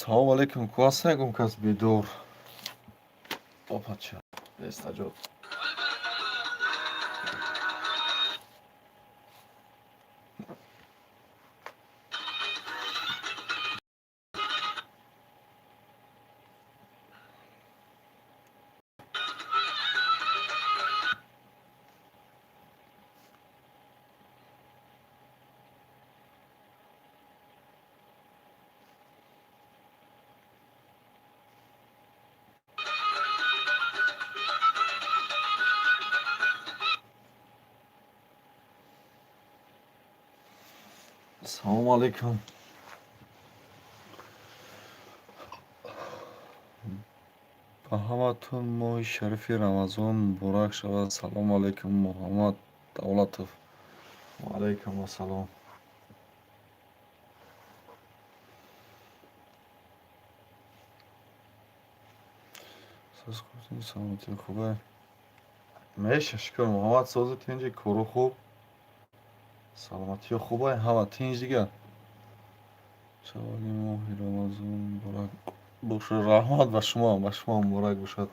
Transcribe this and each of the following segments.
Салому алейкум, ку ҳаст ягон кас бедор? Опача, нестаҷод. Салому алейкум. Ба ҳаматон моҳи шарифи Рамазон муборак шавад. Салому алейкум, Муҳаммад Давлатов. Ва алейкум ассалом. Саломатӣ хубе? Меша, шукр, Муҳаммад, сози тинҷи, кору хуб? Саломатиё хубай, ҳама тинҷ дигар. Шавали моҳи Рамазон муборак бошад. Раҳмат ба шумоам, ба шумоам муборак бошад.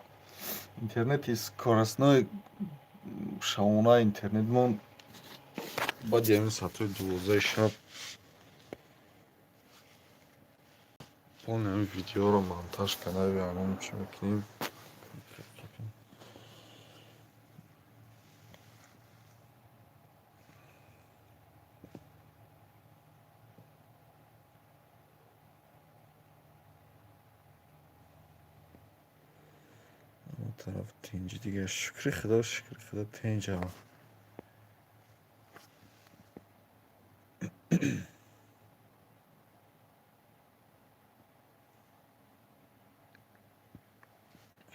Интернети скоростной шавона интернетмон баъди ҳамин соатҳои 12-и шаб полный ҳамин видеоро монтаж карда, ҳамон чӣ мекунем. Тараф тинҷи дигар, шукри худо, шукри худо, тинҷ ҳама.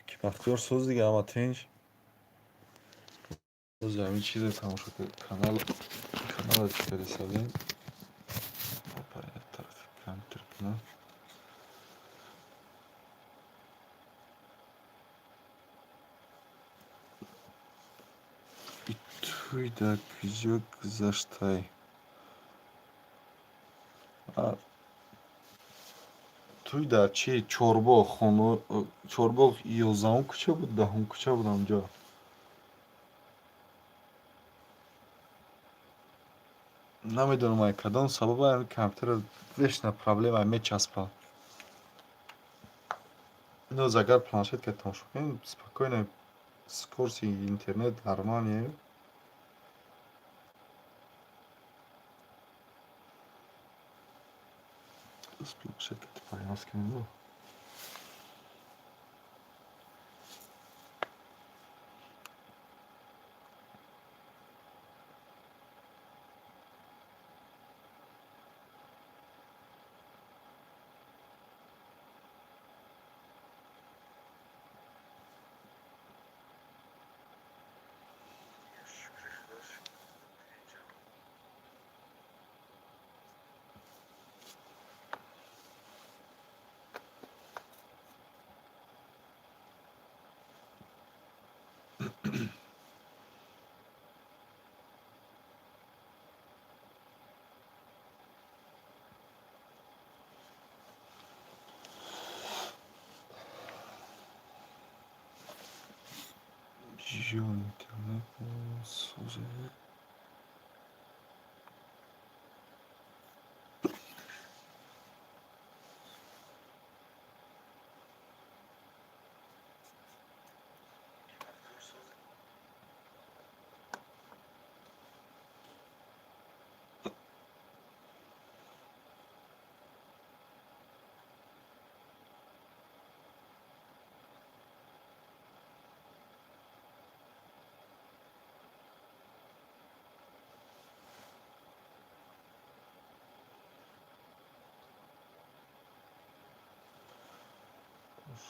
Ки Бахтиёр, соз дига, ҳама тинҷ. Боз ҳамин чизе тамошо канал канала чӣ фиристодем. Опа, як тарафи компютер кунам. Туй дар куҷо гузаштай? Туй дар чи? Чорбоғ, хоно, Чорбоғ, 11-ум кӯча буд, 10-ум кӯча буд ҳамҷо. Намедонам, ай кадом сабаба ҳамин компютера вечно проблема мечаспад. Ноз агар планшетка тамошо кунем, спокойно, скорости интернет нормальный. Планшетка пайваст кунем. Ҷо интернет созед.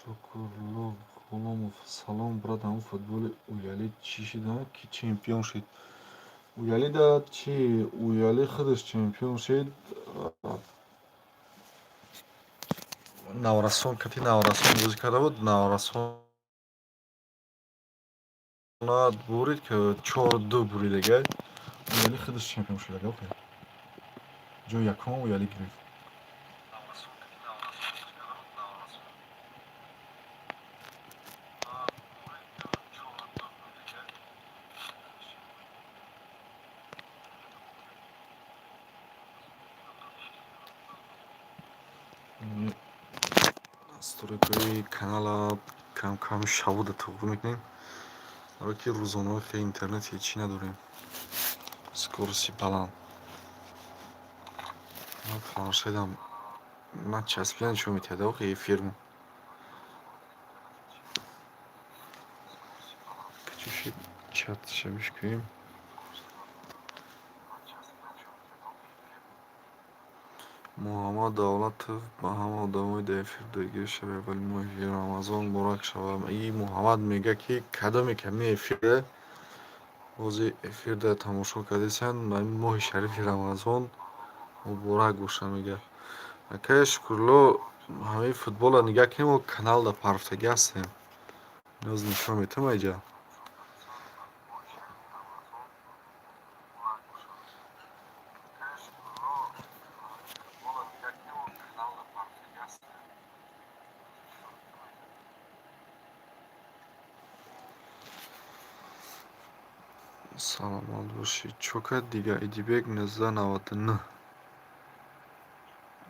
Шукрулло Ғуломов: Салом, брат, ҳамун футболи Уялӣ чӣ шуда, ки чемпион шуд? Уялида чи? Уяли худаш чемпион шуд. Наврасон кати Наврасон бозӣ карда буд, Наврасона бурид, ки 4-2 бурид ага. Уяли худаш чемпион шуд ага. Ҷои якум Уяли гирифт. Настройкаи канала кам-кам шавода туғри мекунем, барое ки рӯзонаҳо хеле интернет ҳечӣ надорем. Скорости баланд. Планшетам начаспида нишон медиҳад охи эфирмо. Качуши чатша бишкӯем. Муҳаммад Давлатов ба ҳама одамои дар эфир дойгир шави аввали моҳи Рамазон муборак шавад. И Муҳаммад мегӯяд, ки кадоме ки ҳамин эфирда бози эфирда тамошо кардесиянд, моҳи шарифи Рамазон муборак боша, мегӯяд. Акай Шукрулло, ҳамаи футболро нигаҳ кунем, мо каналда парфтагӣ ҳастем. Ноз нишон метавам айҷа. Саломат бошед. Чо кард дига? Идибек 1999.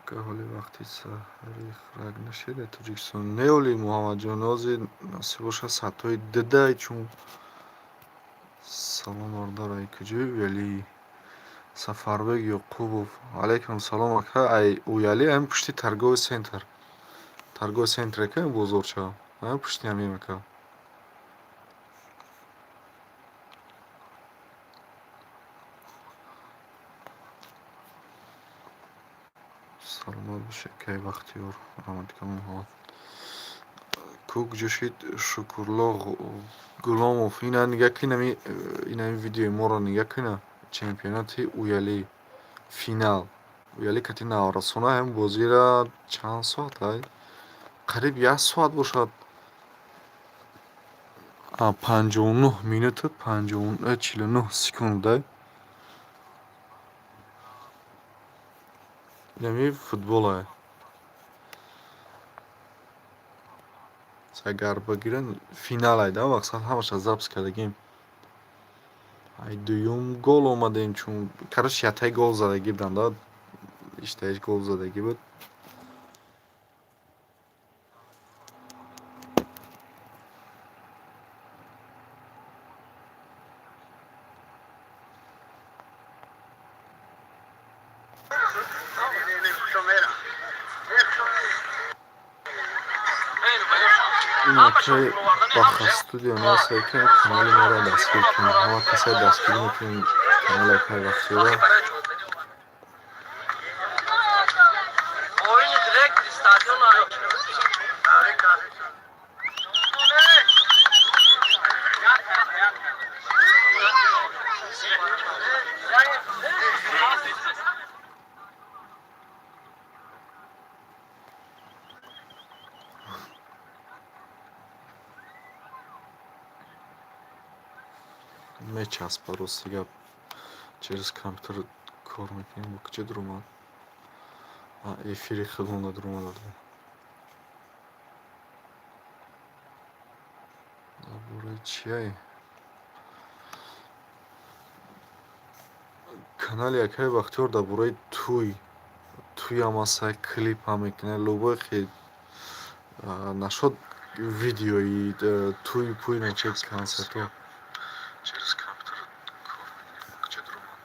Ака, ҳоли вақти саҳари храк нашед дар Тоҷикистон? Не, оли Муҳаммадҷон, ҳозир насиб бошад саатҳои дудай чун. Салом, бародар, ай куҷои Уялӣ? Сафарбек Ёқубов. Алайкум салом, ака. Ай Уялӣ, ҳамин пушти торговый центр. Торговый центр ака, бозорча. Ҳамин пушти ҳамин, ака. Саломат бошед, акай Бахтиёр. Раҳматикам, Муҳаммад. Ку куҷо шид Шукрулло Гуломов? Ина нигаҳ кун, инами видеои моро нигаҳ куна. Чемпионати Уялӣ. Финал. Уялӣ кати Наврасона ҳамин бозира чанд соат ай? Қариб як соат бошад. 59 минуту 49 секунд дай. Инами футбол ай. Агар бигиранд финал ай да, мақсад ҳамаша запись кардагим. Ай дуюм гол омадем, чун короче ятаи гол задагӣ буданд да, иштаиш гол задагӣ буд. Ин Баха студио наст, ки канали моро дастгир кунед. Ҳама касае дастгирӣ мекунем канали акай Бахтиёра. Мечаспа, рости гап, через компютер кор мекунем. Бо куҷо дуромад? Эфири худмонда дуромад. Дар бораи чиай? Канали акаи Бахтиёр дар бораи тӯй. Тӯям ҳаста, клипам мекунад, любой хел нашод видеои тӯй пӯй начед консертҳо. Через компютер кор мекунем. Бо куҷо дуромад?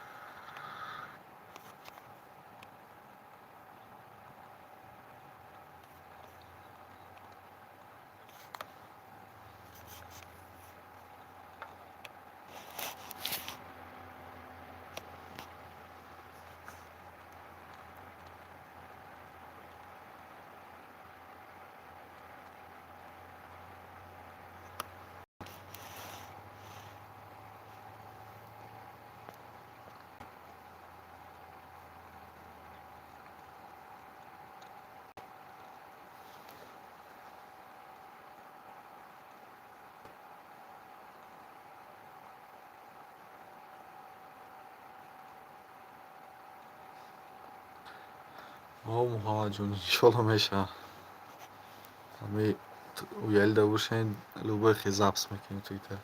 О, Муҳаммадҷон, иншолло мешавад. Ҳамаи уялида бошед, любой хел запись мекунем туита.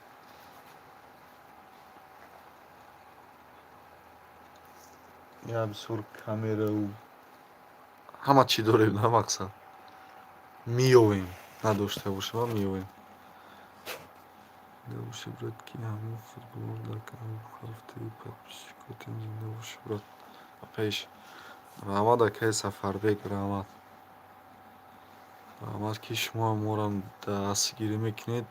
Я бисёр камерау Ҳама чӣ дорем, на мақсад. Меёвем. Надошта бошем, меёвем. Зинда бошӣ, брат, ки ҳамон футболро дар канали Бухоро подписчикотем. Зинда бошӣ, брат. Пеш. Раҳмат, акаи Сафарбек, раҳмат. Раҳмат, ки шумо моро дастгирӣ мекунед.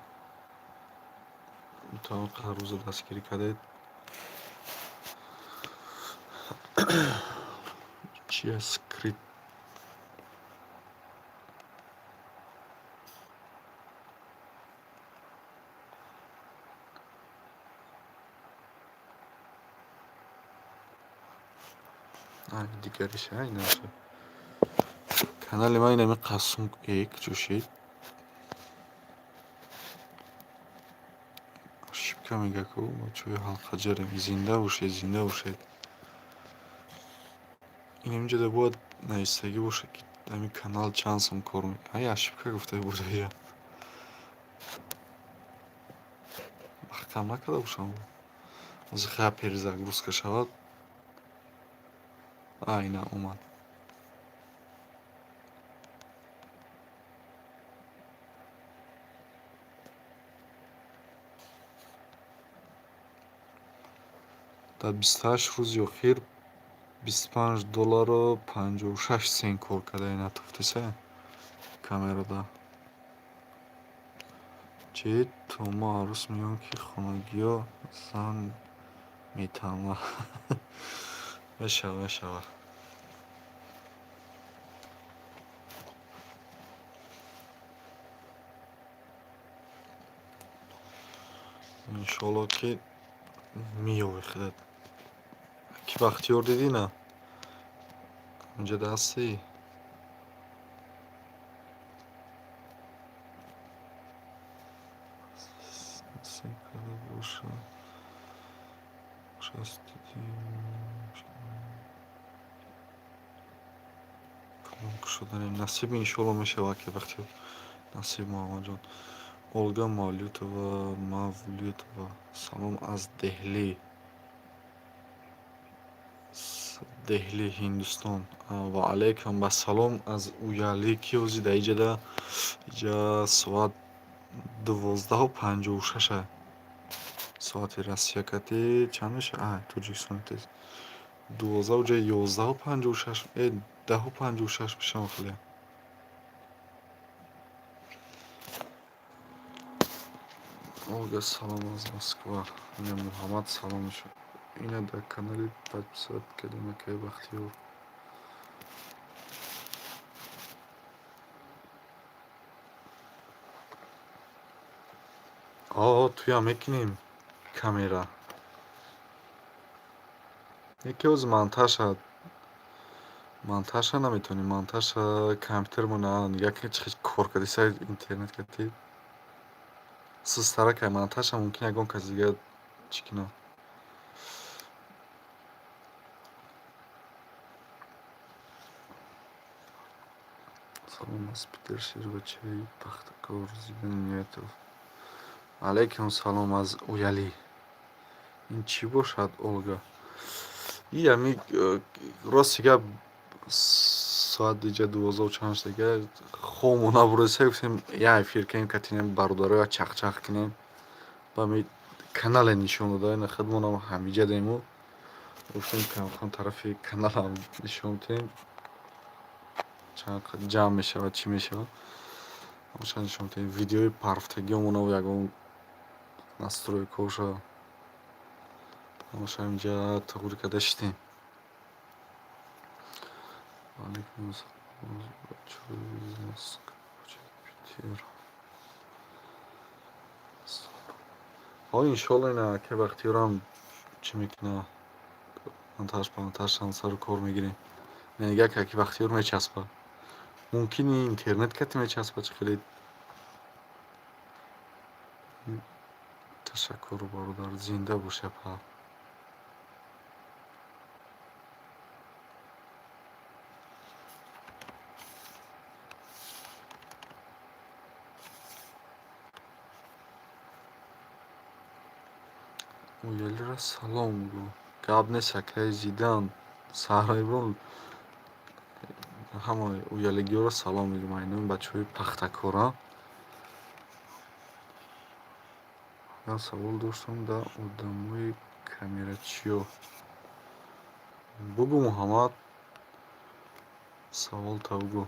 Мутаваққи ҳар рӯза дастгирӣ кардед. Чи аст скрипт? Дигариша инаша. Канали ман инами Қасум куҷо шид? Ошибка мега ку, бачаҳои ҳалқаҷарем. Зинда бошед, зинда бошед. Ин инҷода бояд нависагӣ бошад, ки ҳамин канал чанд сом кор мекунад. Ай, ошибка гуфта буда я. Маҳкам накарда бошам. Ҳозир хая перезагрузка шавад. А, ина омад. Дар 28 рӯзи охир 25 доллару 56 сент кор карда, ина туфтиса камерада. Чи то мо арӯс меём, ки хонагиҳо зан метама. Мешава, мешава. Иншоалло, ки меёвӣ худат. Ки Бахтиёр дидӣ, на? Унҷа ҳастӣ? Боша. Шуданем насиб, иншоалло, мешавад, ки Бахтиёр, насиб. Муҳаммадҷон. Олга Мавлютова, Мавлютова, салом аз Деҳлӣ. Деҳлӣ, Ҳиндустон. Ва алайкум ассалом аз Уялӣ, ки ҳозир дар иҷада иҷа соат 12:56. Соати Россия кати чанд мешавад? Тоҷикистон тез. 12 уҷа 11:56, 10:56 мешавад хеле. Олга, салом аз Москва. Ина Муҳаммад салом. Ина дар канали подписать кардем, акаи Бахтиёр. О, туям мекунем камера. Яке ҳозир монтажа наметавонем. Монтажа компютермон нигаҳ кунед, чӣ кор кардиса интернет кардӣ. Сустара кай монтажа мумкин ягон кас дигар чӣ кунад. Салом аз Питер, шербачаи Пахтакор Зидан Ниятов. Алайкум салом аз Уялӣ. Ин чӣ бошад, Олга? И ами рости гап, соат иҷа 12 чанд шудага, хому набуреса, гуфтем як эфир кунем, катинем бародароя чахчах кунем. Ба ми канале нишон дода, ина худмонам ҳамиҷа дему. Гуфтем камкам тарафи каналам нишон диҳем. Чанд ҷамъ мешавад, чӣ мешавад. Ҳамаша нишон диҳем. Видеои парфтагиомонаву ягон настройкаоша ҳамаша инҷа туғри карда шидем. Алайкум ассалом, бачаҳои Москва, Питер. Ҳо, иншоалло, ина ака Бахтиёрам чӣ мекунад. Монтаж монтажам сару кор мегирем. Нигаҳ ка, ки Бахтиёр мечаспад. Мумкин интернет кати мечаспад, чӣ хеле. Ташаккур, бародар, зинда бош, апа. Уялиро салом гӯ. Гап нест, акаи Зидан. Саҳраиброн Ҳамаи уялигиҳоро салом мегӯям, айноми бачаҳои пахтакора. Як савол доштам дар одамои камерачиё. Бугӯ, Муҳаммад, саволта бугӯ.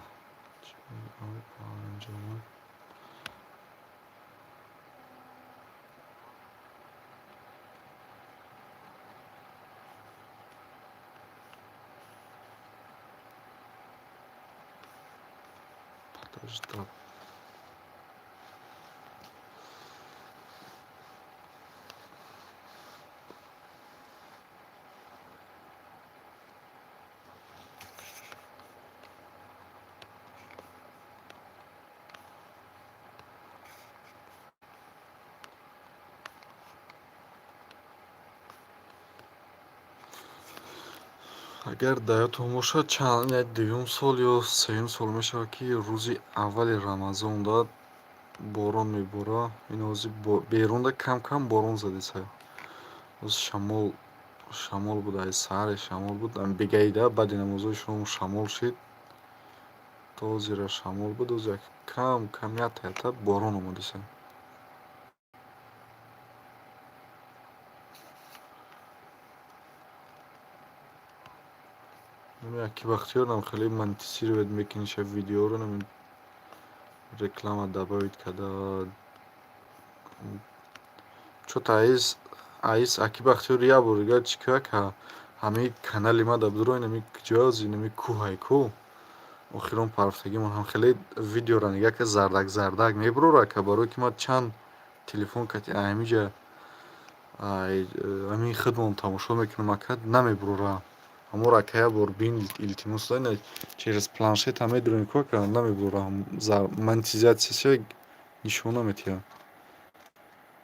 Подождать. Агар дар ёдтон бошад, чанд як дуюм сол ё сеюм сол мешавад, ки рӯзи аввали Рамазонда борон мебора. Ин ҳозир берунда кам-кам борон задеса. Ҳозир шамол, шамол буд, ай саҳаре шамол буд. Бегаида баъди намозҳои шом шамол шид. То ҳозира шамол буд, ҳозир як кам кам ята ята борон омадеса. Яки Бахтиёрам хеле монетизировать мекуниша видеоро, нами реклама добавить карда. Чё-то аис Аки Бахтиёр як бор дигар чӣ кӯя ка ҳамаи канали ма дар дуро инами куҷоази инами кӯҳай ку. Охирон парафтагимон ҳам хеле видеоро нигаҳ ка зардак зардак мебурора ка, барое ки ман чанд телефон кати ҳамиҷа ҳамин худмон тамошо мекунам, ака, намебурора. Ҳаморо, ака, як бор бин, илтимос, ина через планшета медурем ку, ака, намебурора, монетизатсияша нишон наметиҳад.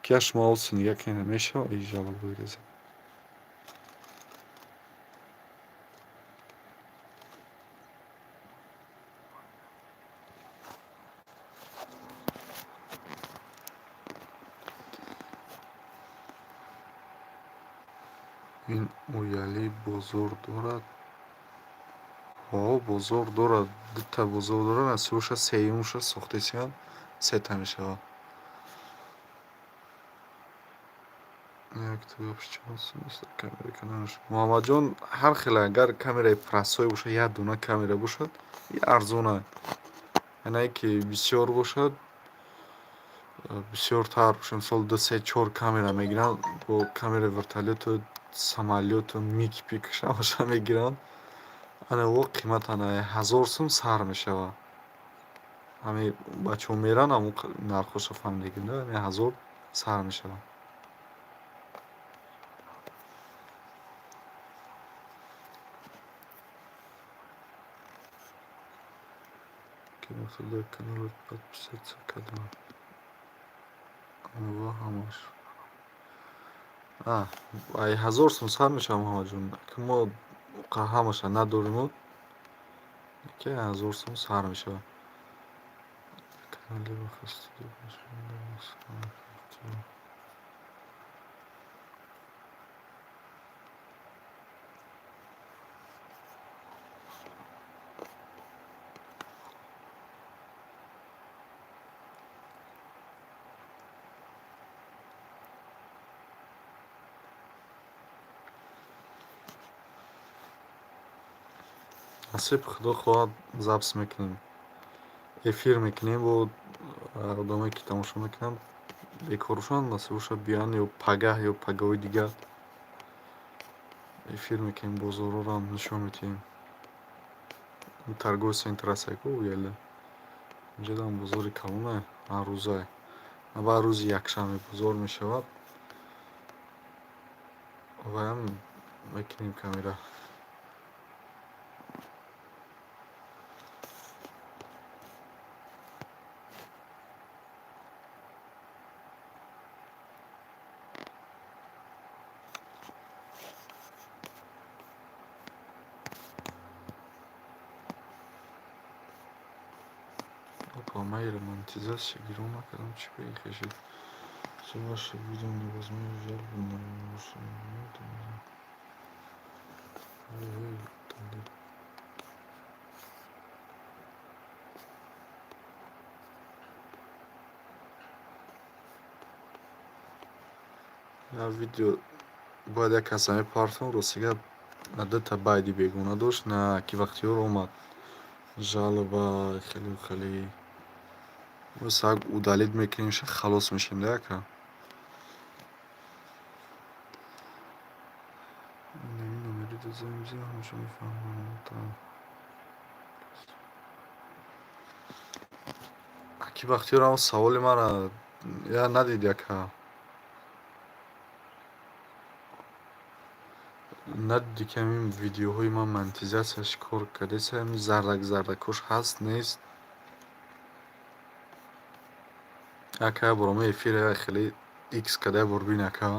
Ки шумо оси нигаҳ кунед, мешавад и жалоба. Ин Уялӣ бозор дорад? Ҳо, бозор дорад, дута бозор дорад, насибоша сеюмша сохтесиям, сета мешавад. Муҳаммадҷон, ҳар хел, агар камераи простой бошад, як дона камера бошад, арзона. Ане ки бисёр бошад, бисёртар бошад, мисол ду, се, чор камера мегиранд, бо камераи вертолёту, самолёту, миг пик ҳамаша мегиранд. Ана о қимат ана 1000 сум сар мешавад. Ҳами бачаҳо меранд, ҳамон нархҳоша фаҳмидагим, да, ҳами 1000 сар мешавад. Каналат подписаться кардам. Ва ҳамаш. Ай 1000 сум сар мешавад, Муҳаммадҷон. Ки мо ҳамаша надориму, ки 1000 сум сар мешавад. Канали. Насиб, худо хоҳад, запись мекунем, эфир мекунем бо одамое ки тамошо мекунанд, бекор бошанд, насиб бошад, биёянд ё пагаҳ, ё пагаҳои дигар эфир мекунем, бозорҳоро нишон медиҳем. Торговый центр ҳастае ку Уялда, инҷоам бозори калоне, ҳаррӯзае. Баъд рӯзи якшанбе бозор мешавад, ваям мекунем камера. Опа, майра монетизация гирон накардам, чӣ ба ин хешид? Всё ваше видео невозможно жалобу на. Як видео бояд як каса мепартом, рости гап, на дута байди бегона дошт, на ки вақтиёр омад жалоба, хеле хеле саг удалить мекунем, халос мешем да, ака. Номери ҳамаша мефаҳмам. Аки Бахтиёр, ҳамон саволи мара я надид, ака? Надидӣ, ки ҳамин видеоҳои ман монетизатсияш кор кардеса, ҳамин зардак зардакош ҳаст, нест? Ака, борома эфир хеле икс када бор бин, ака.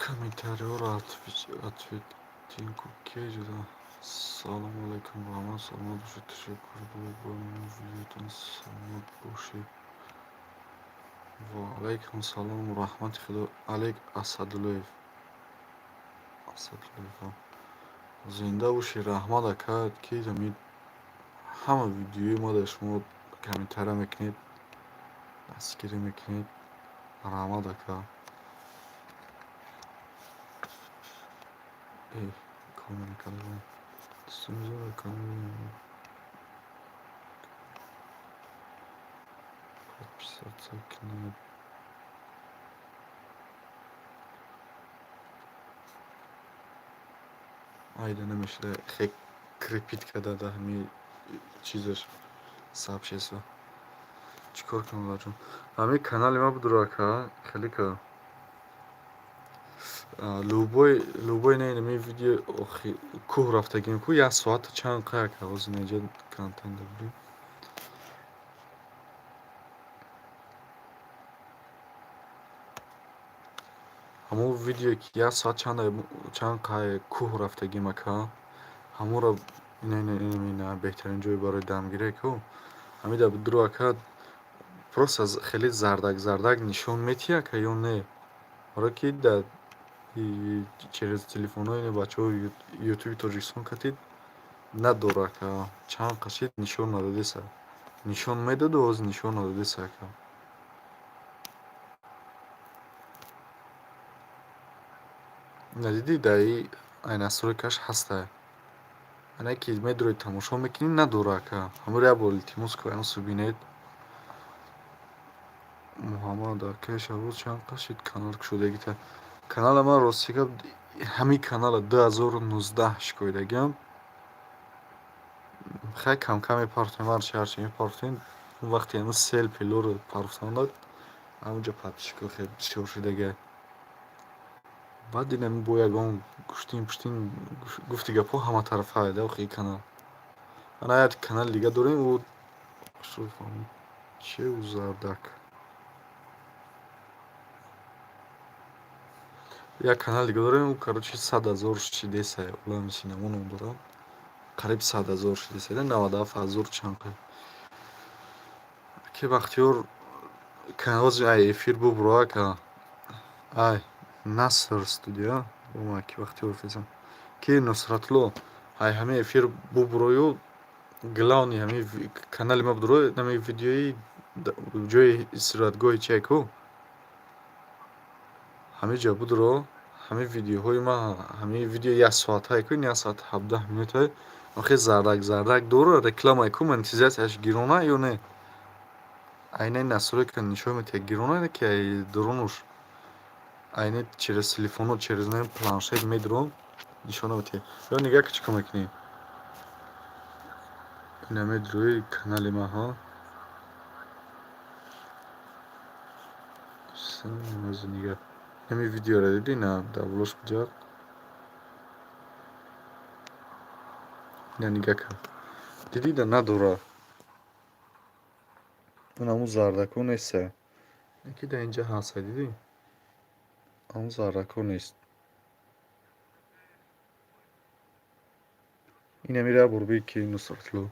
Комментариҳоро ответить ку, ки ҷуда. Салому алайкум, раҳмат, саломат бошед, ташаккур бо видеотон, саломат бошед. Ва алайкум салом, раҳмати худо. Алек Асадуллоев, Асадуллоев, зинда бошед, раҳмат, ака, ки ҳамин ҳама видеои ма дар шумо комментария мекунед, дастгирӣ мекунед. Раҳмат, ака. Э, кор накардам. Дӯстони подписаться кунед. Айда намешуда, хе крепить карда да ҳами чизаш сообщество. Чӣ кор кунам, Аллаҷон? Ҳамин канали ма будро, ака, хеле ка любой любой не инами видео кӯҳ рафтагим ку, як соату чанд қа, ака, ҳозир инҷа контент дорем. Ҳамон видеое ки як соат чанд қай кӯҳ рафтагим, ака, ҳамонро ина беҳтарин ҷой барои дамгирӣ ку, ҳамида будро, ака, просто хеле зардак зардак нишон метиҳ, ака, ё не? Барое ки дар через телефонҳои бачаҳои Ютуби Тоҷикистон катид надора, ака, чанд қашид нишон надодеса. Нишон медоду, ҳозир нишон надодеса, ака. Надидӣ, дар ай настройкаш ҳастай. Ана ки медрои тамошо мекунӣ, надора, ака. Ҳамонро як бор, илтимос, ку ансу бинед. Муҳаммад акай Шаҳбоз, чанд қашид канал кушодагита? Канала ман, рости гап, ҳамин канала 2019 шикоидагиам. Хай, камкам мепартоем, ҳарчи ҳарчи мепартоем. Он вақте ҳамун сел пилоро партофтанд, ҳамунҷо подписчикҳо хеле бисёр шудагиай. Баъд дидам, бо ягон гуштин пуштин гуфти гапҳо ҳаматарафа да охи канал. Ана як канали дига дорем, ӯ че, ӯ зардак. Як канали дига дорем, ӯ, короче, 100 000 шидесай, олами синамо ном дорад. Қариб 100 000 шидесай, 97 000 чанд қай. Аки Бахтиёр, ҳозир ай эфир бубуро, ака. Ай Наср студия, аки Бахтиёр фесам. Ки Нусратулло, ай ҳамин эфир бубурою. Главный ҳамин канали ма будро, ҳамин видеои ҷои истироҳатгоҳи чия ку, ҳамин ҷо будро, ҳамин видеоҳои ма, ҳамин видео як соатае ку, як соат 17 минутае, охе зардак зардак дора, рекламае ку, монетизатсияш гирона ё не? Айнаи настройка нишон медиҳад, гирона ки ай дурунуш, айне через телефоно, через планшет медурон, нишон намедиҳад. Ё нигаҳ ки чӣ кор мекунӣ? Ина медурои канали ма, ҳа, нигаҳ, ҳамин видеоро дидӣ? На, дар болош буҷад. Ина нигаҳ кун, дидӣ, да надора, он ҳамун зардако неста, ки дар инҷа ҳаста, дидӣ, ҳамун зардако нест. Ина мира бурби ки Нусратулло.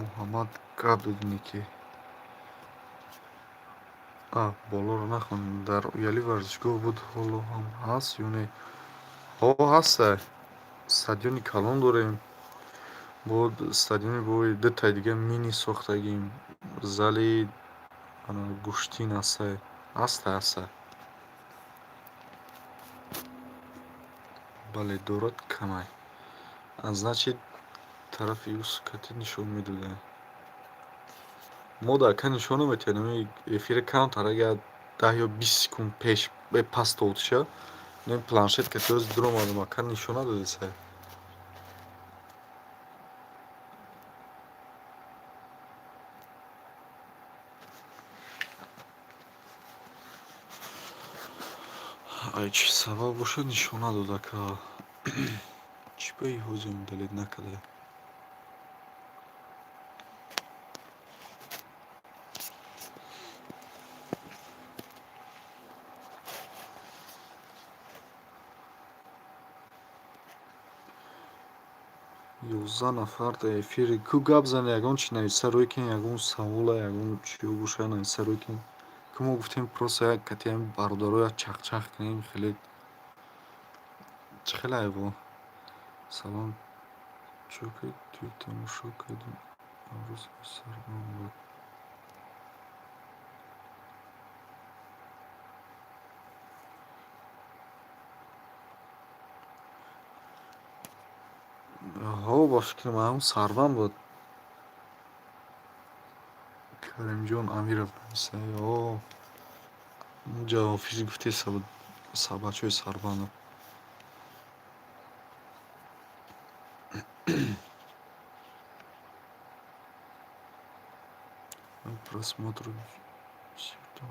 Муҳаммад гап додинӣ ки болоро нахон. Дар Уяли варзишгоҳ буд, ҳоло ҳам ҳаст ё не? Ҳо, ҳаста, стадиони калон дорем, бо стадиони бои дутаи дига мини сохтагим, зали гӯштин ҳаста, ҳаста, ҳаста, бале, дорад, камай. Значит, тарафи ӯ кати нишон медодем, мо дар ка нишон наметиҳад. Ами эфири камтар, агар 10 ё 20 секунд пеш пас тотиша, планшет кати оз дуромадам, ака нишон надодеса. Ай чӣ сабаб бошад, нишон надод, ака? Чӣ ба ҳозир удалить накарда? 11 нафар дар эфири ку. Гап зане, ягон чи нависа рӯй кин, ягон савола, ягон чиё боша, нависа рӯй кин, ку мо гуфтем, просто як кати ҳами бародаро як чахчах кунем. Хеле чӣ хеле айво. Салом, чӯ ки туй тамошо кардем, имрӯз сарбанд буд. Ҳо, ба фикрам, ҳам сарбанд буд. Каримҷон Амиров нависа. О, ҷо ҳофиз гуфтеса буд, бачаҳои сарбандо. Просмотр всё, что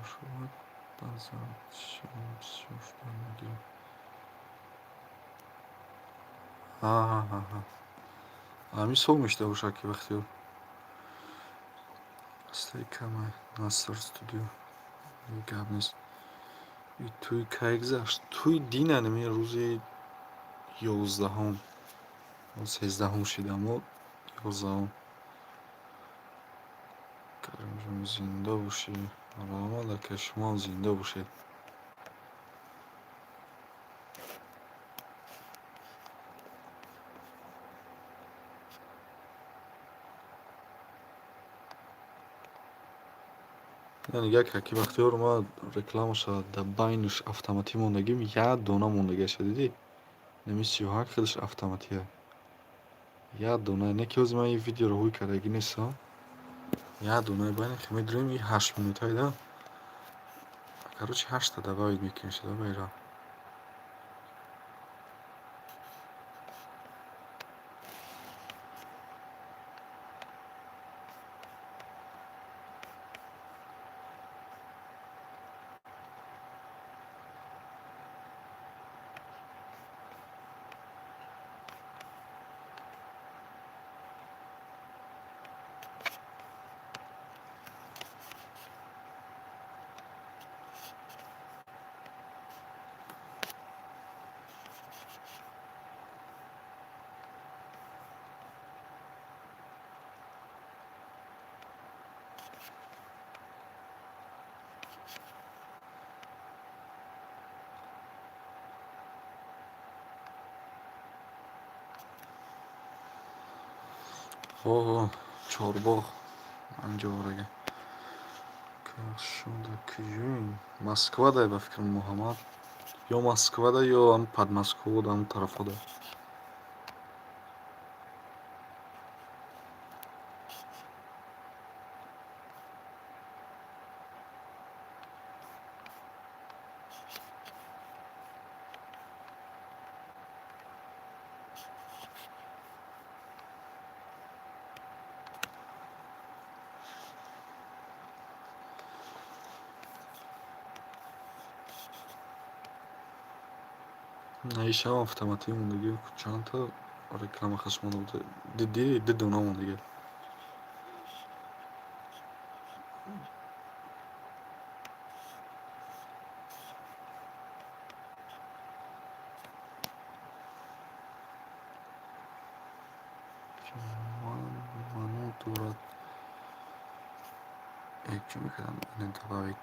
они. Ҳа, ҳамин сол мешуда бошад, ки вақти астаи камай Наср студио гап нест. Тӯй кай гузашт? Тӯй дина, нами рӯзи 11-ум, 13-ум шида, мо 11-ум. Каримҷон, зинда бошӣ, раҳмат, ака, шумоам зинда бошед. Яъне як аки Бахтиёр, ма рекламаша дар байнаш автоматӣ мондагим, як дона мондагиаша, дидӣ? Нами сиёҳак хелаш автоматия. Як дона, не ки ҳозир ман ин видеоро ҳуй кардагӣ нестам. Як донаи байни хе медурем, и 8 минутаи да. Короче, ҳашта добавить мекунем шуда байра. Ҳо, Чорбоғ анҷо ворага. Шуда куҷоем? Москвада, ба фикрам, Муҳаммад. Ё Москвада, ё ам Подмосковда, ам тарафода. Наишам автоматӣ мондагӣ, чандта реклама хаш монда буда. Дидӣ, ду дона мондагӣ. Маъно дорад. Чӣ мекардам? Добавить.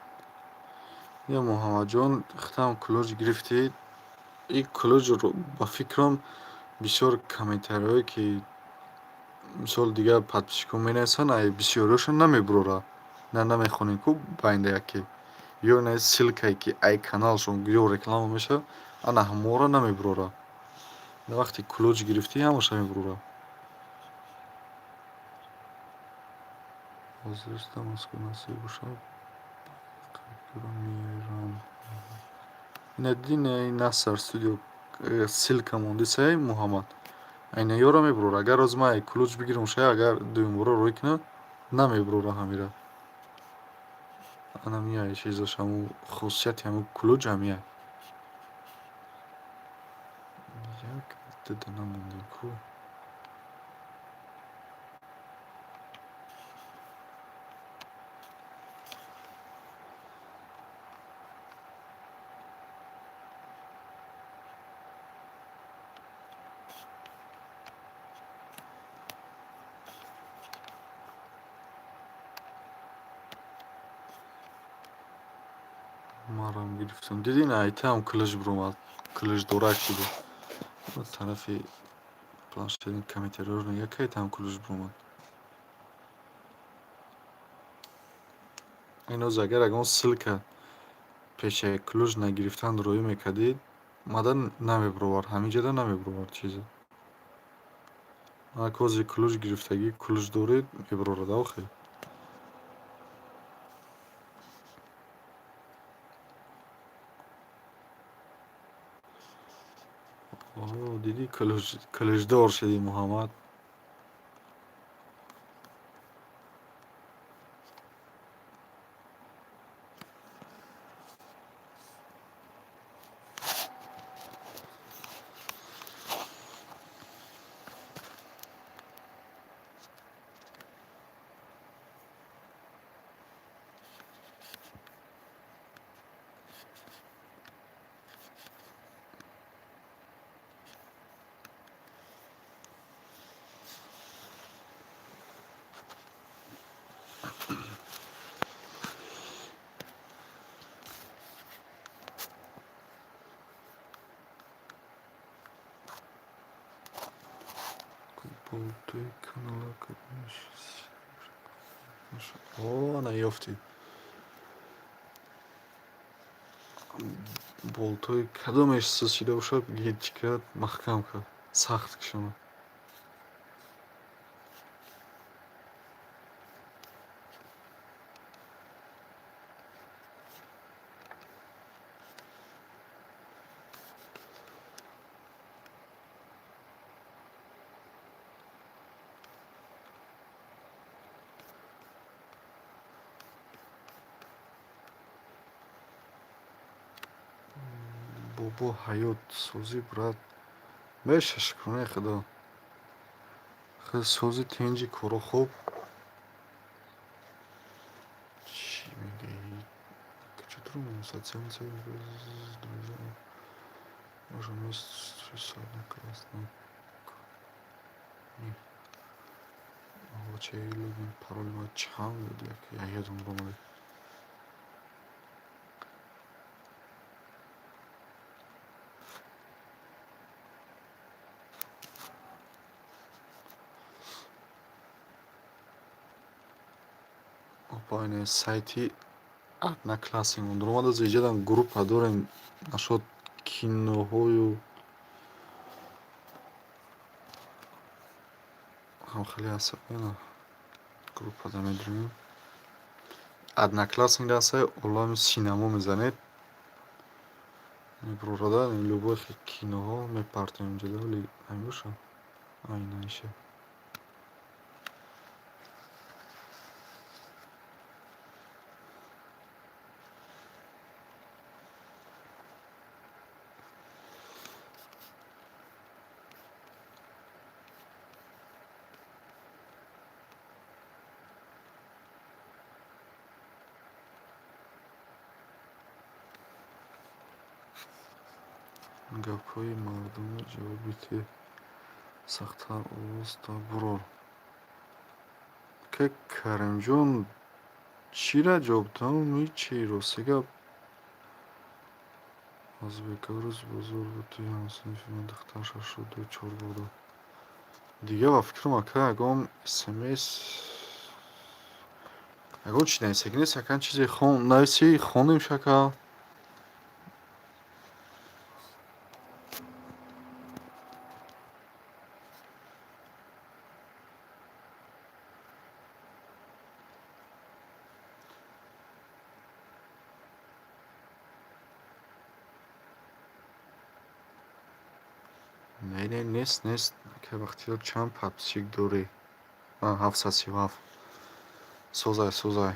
Я, Муҳаммадҷон, хитам ключ гирифтӣ. И ключро, ба фикрам, бисёр комментариҳое, ки мисол дигар подписчикҳо менависанд, ай бисёриҳошон намебурора. На, намехонем ку байнда яке. Ё на ссылкае, ки ай каналшон ё реклама мешавад, ана ҳаморо намебурора. Вақте ключ гирифтӣ, ҳамаша мебурора. Ҳозир Москва насиб бошад, мерам. Ина дидӣ, Наср студио ссылка мондисай, Муҳаммад. Айна ёро мебурора. Агар ҳозир ман ай ключ бигирам, шояд агар дуюмбора рӯй кунам, намебурора ҳамира. Ана миай чизаш, ҳамун хусусияти ҳамун ключ ҳамиай. Як ду дона мондем ку. Марам гирифтам. Дидӣ, на айтаам ключ биромад. Ключдорак шуду. Тарафи планшет комментариҳоро нигаҳ, кайтаам ключ биромад. Ин ҳозир агар ягон ссылка пешаи ключ нагирифтан роӣ мекардид, мада намебуровард, ҳамин ҷода намебуровард чизе. Ак ҳозир ключ гирифтагӣ, ключ доред, мебурорад охи. Дидӣ, ключдор шудӣ, Муҳаммад. Болтои канала. О, ана ёфтӣ. Болтои кадомеш суст шида бошад, чӣ кард, маҳкам кард, сахт кишонад. Бобо, ҳаёт созӣ, брат. Меша, шукронаи Худо. Сози, тинҷи, коро хуб. Чӣ мегӯӣ? Куҷо дурум? Социальные друзья. Можем вместе. Одноклассник. Бачаи логин пароли ма чанд буд, як ёдам омада. Опа, сайти Одноклассник даромада, иҷадам группа дорем нашод киноҳою ҳам хеле ҳаст, группада медурем. Одноклассник ҳастае, олами синамо мезанед, мебурорада, любой киноҳо мепартоем инҷода. Вале ҳамин боша, айнаиша. Гапҳои мардумро ҷавоб бидиҳ, сахттар овоз да бурор. Ка Каримҷон, чира ҷавоб додам? Ҳичи, рости гап. Аз бекабрӯз бозор буд, туи ҳамсинфи ман духтарашро ду чор бор дод. Дига ба фикрам, ака, ягон смс, ягон чи нависагӣ нест, акан чизе нависӣ, хонем шака. Не, не, нест, нест. Ака Бахтиёр, чанд подписчик дорӣ? 737. Созай, созай.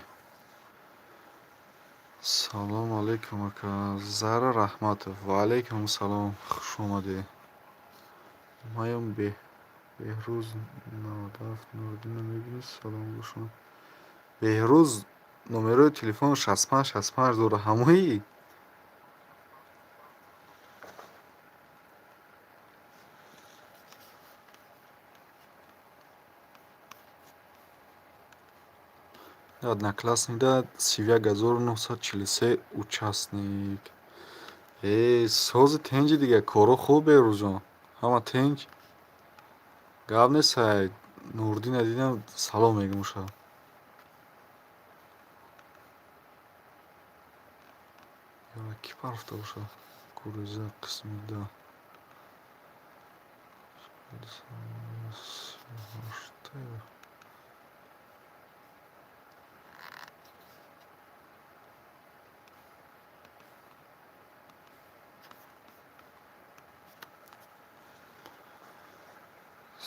Салом алейкум, ака Зара Раҳматов. Ва алейкум салом, хуш омадед. Маям Беҳрӯз 97 Нуриддинро мебинӣ? Салом бошам. Беҳрӯз номерои телефони 65 65 дора, ҳамоӣ? Одноклассникда 31 943 участник. Э, сози, тинҷи, дига коро хуб, Беҳрӯзҷон? Ҳама тинҷ? Гап нестай, Нуриддина дидам, салом мегӯм уша. Ёра, кӣ парафта бошад? Гуреза қисми да. 38.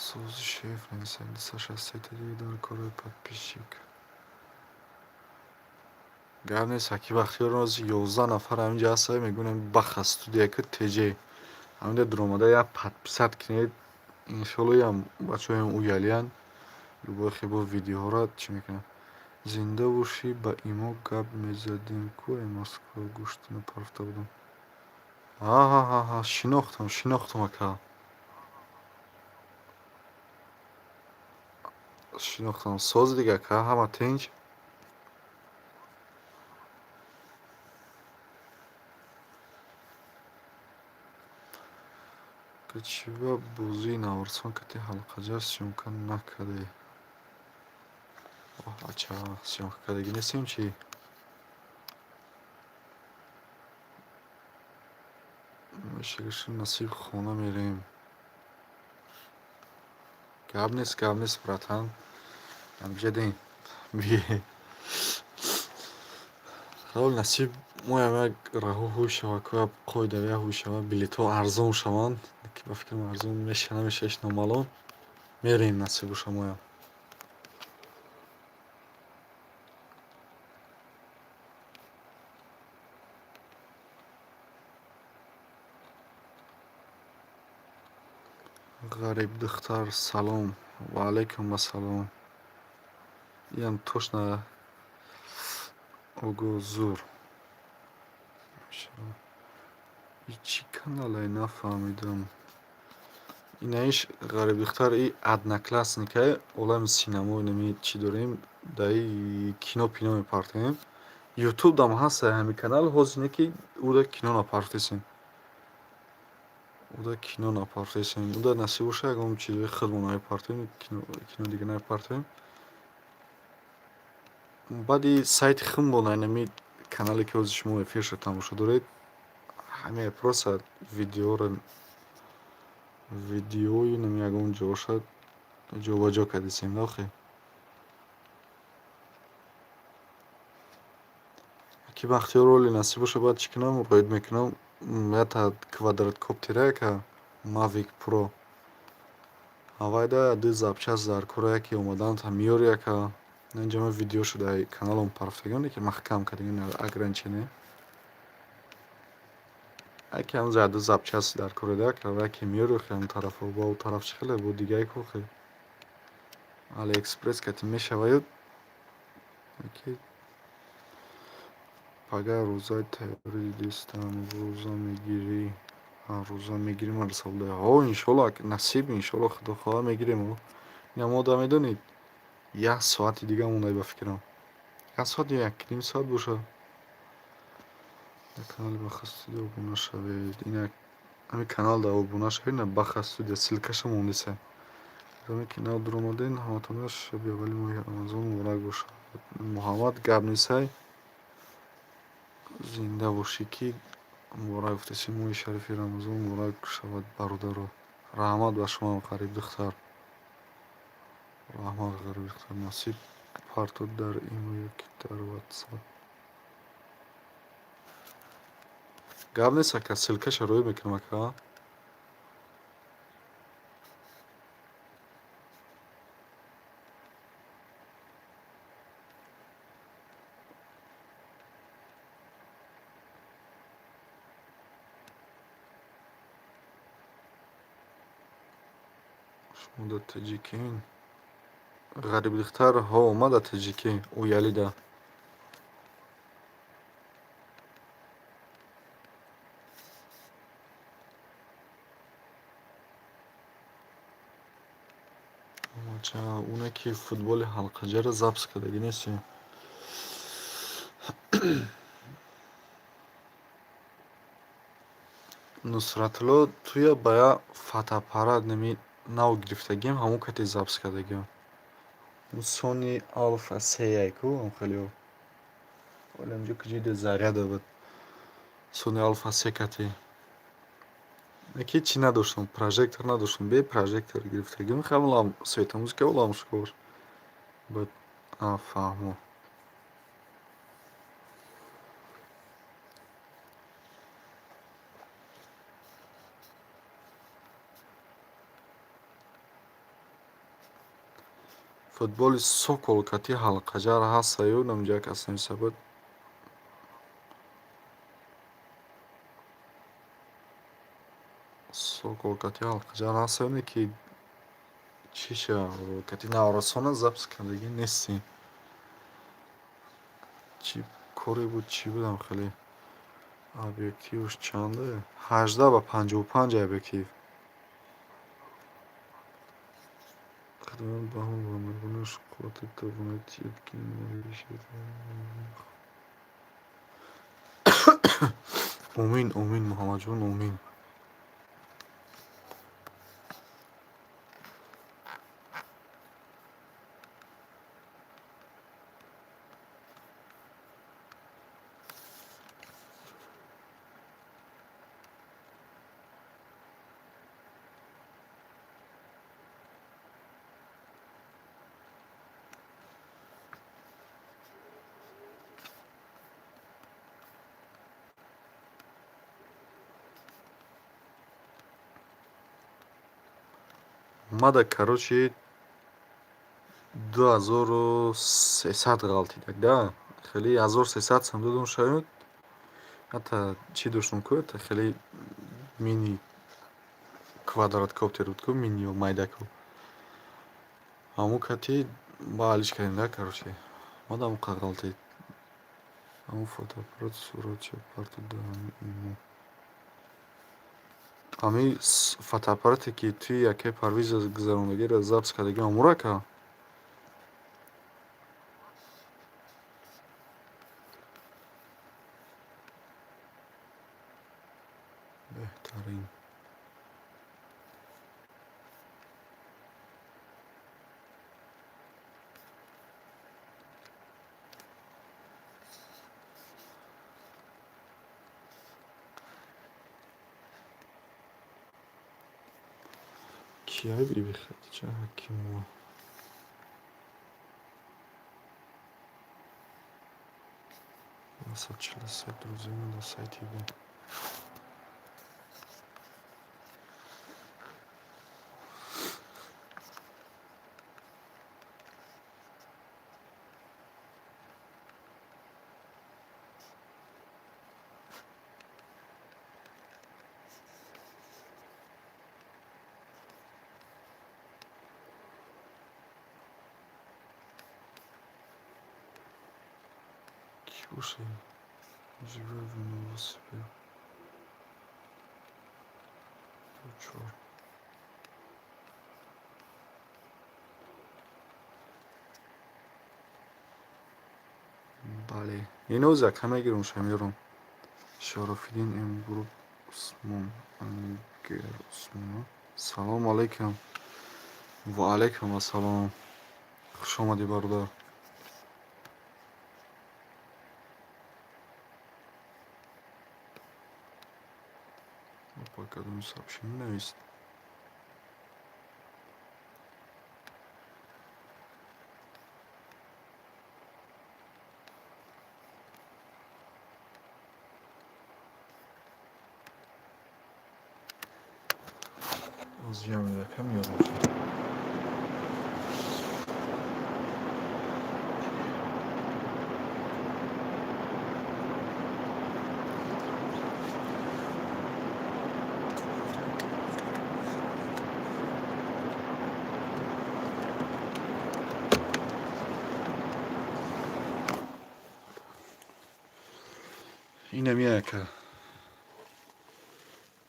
Сози, шеф, нависад 263 дар кораи подписчик. Гап нест, аки Бахтиёр, ҳозир 11 нафар ҳаминҷа ҳастанд, мегӯям баха студия ки теҷ ҳаминҷа дуромада як подписать кунед, иншолло ям бачаҳоям уялиянд, любой хебо видеоҳоро чӣ мекунанд. Зинда бошӣ, ба имо гап мезадем ку, ай Москва гӯштина парафта будам. Ҳа, шинохтам, шинохтам, ака. Шинохтам. Сози, дига, ака, ҳама тинҷ? Чӣ ба бозии наврасон кати ҳалқаҷар съёмка накардӣ? Оҳ, ача, съёмка кардагӣ нестем чӣ? Мешигаша, насиб, хона мерем. Гап нест, гап нест, братан. Ҳамҷадем. Ҳол насиб, моям як раҳо ҳуй шава, ку як қоидавия ҳуй шава, билетҳо арзон шаванд. Ки ба фикрам, арзон меша, намеша, ҳеч номаълум. Мерем, насиб боша, моям. Ғарибдухтар, салом. Ва алайкум ассалом. Иам точно ого, зур. И чӣ канале, нафаҳмидам. Инаиш, Ғарибдухтар, и Одноклассникае, олами синамо, инами чӣ дорем, даи кино пино мепартоем. Ютубдам ҳаста ҳамин канал, ҳозир не ки уда кино напартесем. Уда кино напартесем. Уда насиб боша, ягон чизои худмон намепартоем, кино дига намепартоем. Баъди сайти хунбон, айнами канале ки ҳозир шумо эфиршо тамошо доред, ҳамин просто видеоро, видеою нами ягон ҷоша ҷобаҷо кардисем, охе. Ки Бахтиёр оли насиб боша, баъд чӣ кунам, роид мекунам ята квадроткоптера, яка Mavic Pro. Ҳавайда ду запчасть дар кора, яке омаданта меёр, яка инҷа ман видеошо дар каналам парафтагиам, лекин маҳкам кардагиам, ограничение. Яке ҳам ду запчасть дар кора, яка яке меёр, охе, он тарафо ба у тараф чӣ хеле бо дигае ку, охе. Алиэкспресс кати мешаваю ки пага рӯзаи тайёрӣ дидистам, рӯза мегирӣ? Рӯза мегирем, арсалда. Ҳо, иншолло, насиб, иншолло, худо хоҳа, мегирем. Ина мода медонед, як соати дига монда ба фикрам. Як соат ё як ним соат боша. Дар канали Баха студия обуна шавед. Ина ҳамин канал да обуна шавед, ина Баха студия ссылкаша мондиса. Одаме ки нав дуромаден, ҳаматона шаби аввали моҳи Рамазон муборак бошад. Муҳаммад, гап несай. Зинда бошӣ, ки муборак гуфтеси. Моҳи шарифи Рамазон муборак шавад, бародаро. Раҳмат ба шумоам, ғарибдухтар. Раҳмат, ғарибдухтар. Насиб партод дар имо ё ки дар ватсап. Гап нест, ака, ссылкаша роӣ мекунам, ака. Шумо дар таҷикин? Ғарибдухтар, ҳо, ман дар таҷикӣ, Уялида. Уне ки футболи ҳалқаҷаро запись кардагӣ нестӣ? Нусратулло, туя ба як фотоаппарат неми нав гирифтагиам, ҳамон кате запись кардагиам. Sony Alpha 3 ку, хеле вале инҷо куҷои заряда буд. Sony Alpha 3 кати. Ки чӣ надоштам, прожектор надоштам, бе прожектор гирифтагиам, хеле светомузыка лампочкаош. Баъд фаҳмо. Футболи Сокол кати ҳалқаҷар ҳастаю, намҷа як кас нависта буд. Сокол кати ҳалқаҷар ҳастаю, не ки чиша кати наврасона запись кардагӣ нестӣ. Чӣ коре буд, чӣ будам хеле. Объективш чанде? 18 ба 55 объектив. Худованд ба ҳама бандагонаш қуввату тавоноӣ диҳад, ки моҳи Омин, омин, Муҳаммадҷон, омин. Мада, короче, 2300 ғалтидак да. Хеле 1300 сам додам шояд. Ҳатта чӣ доштам ку, это хеле мини квадроткоптер буд ку, мини майдаку. Ҳамун кати ба алиш кардем да, короче. Мада ҳамон ғалтид. Ҳамун фотоаппарат суратча партод дар ҳамин имо. Ҳамин фотоаппарате ки туи якаи Парвиза гузарондагиро запись кардагӣ, ҳамура ка? Беҳтарин. Кияй Биби Хадиҷа Ҳакимова? 143 друзья на сайте его. Кӣ живе в Новосибир? Чор. Бале, иноз яка мегирам, шамирам. Шарофиддин М Усмон, Ангер Усмон. Салом алейкум. Ва алейкум ассалом. Хуш омадӣ, бародар. Опа, кадом сообщение навист? Аз ям яка меёрам. Инам яка.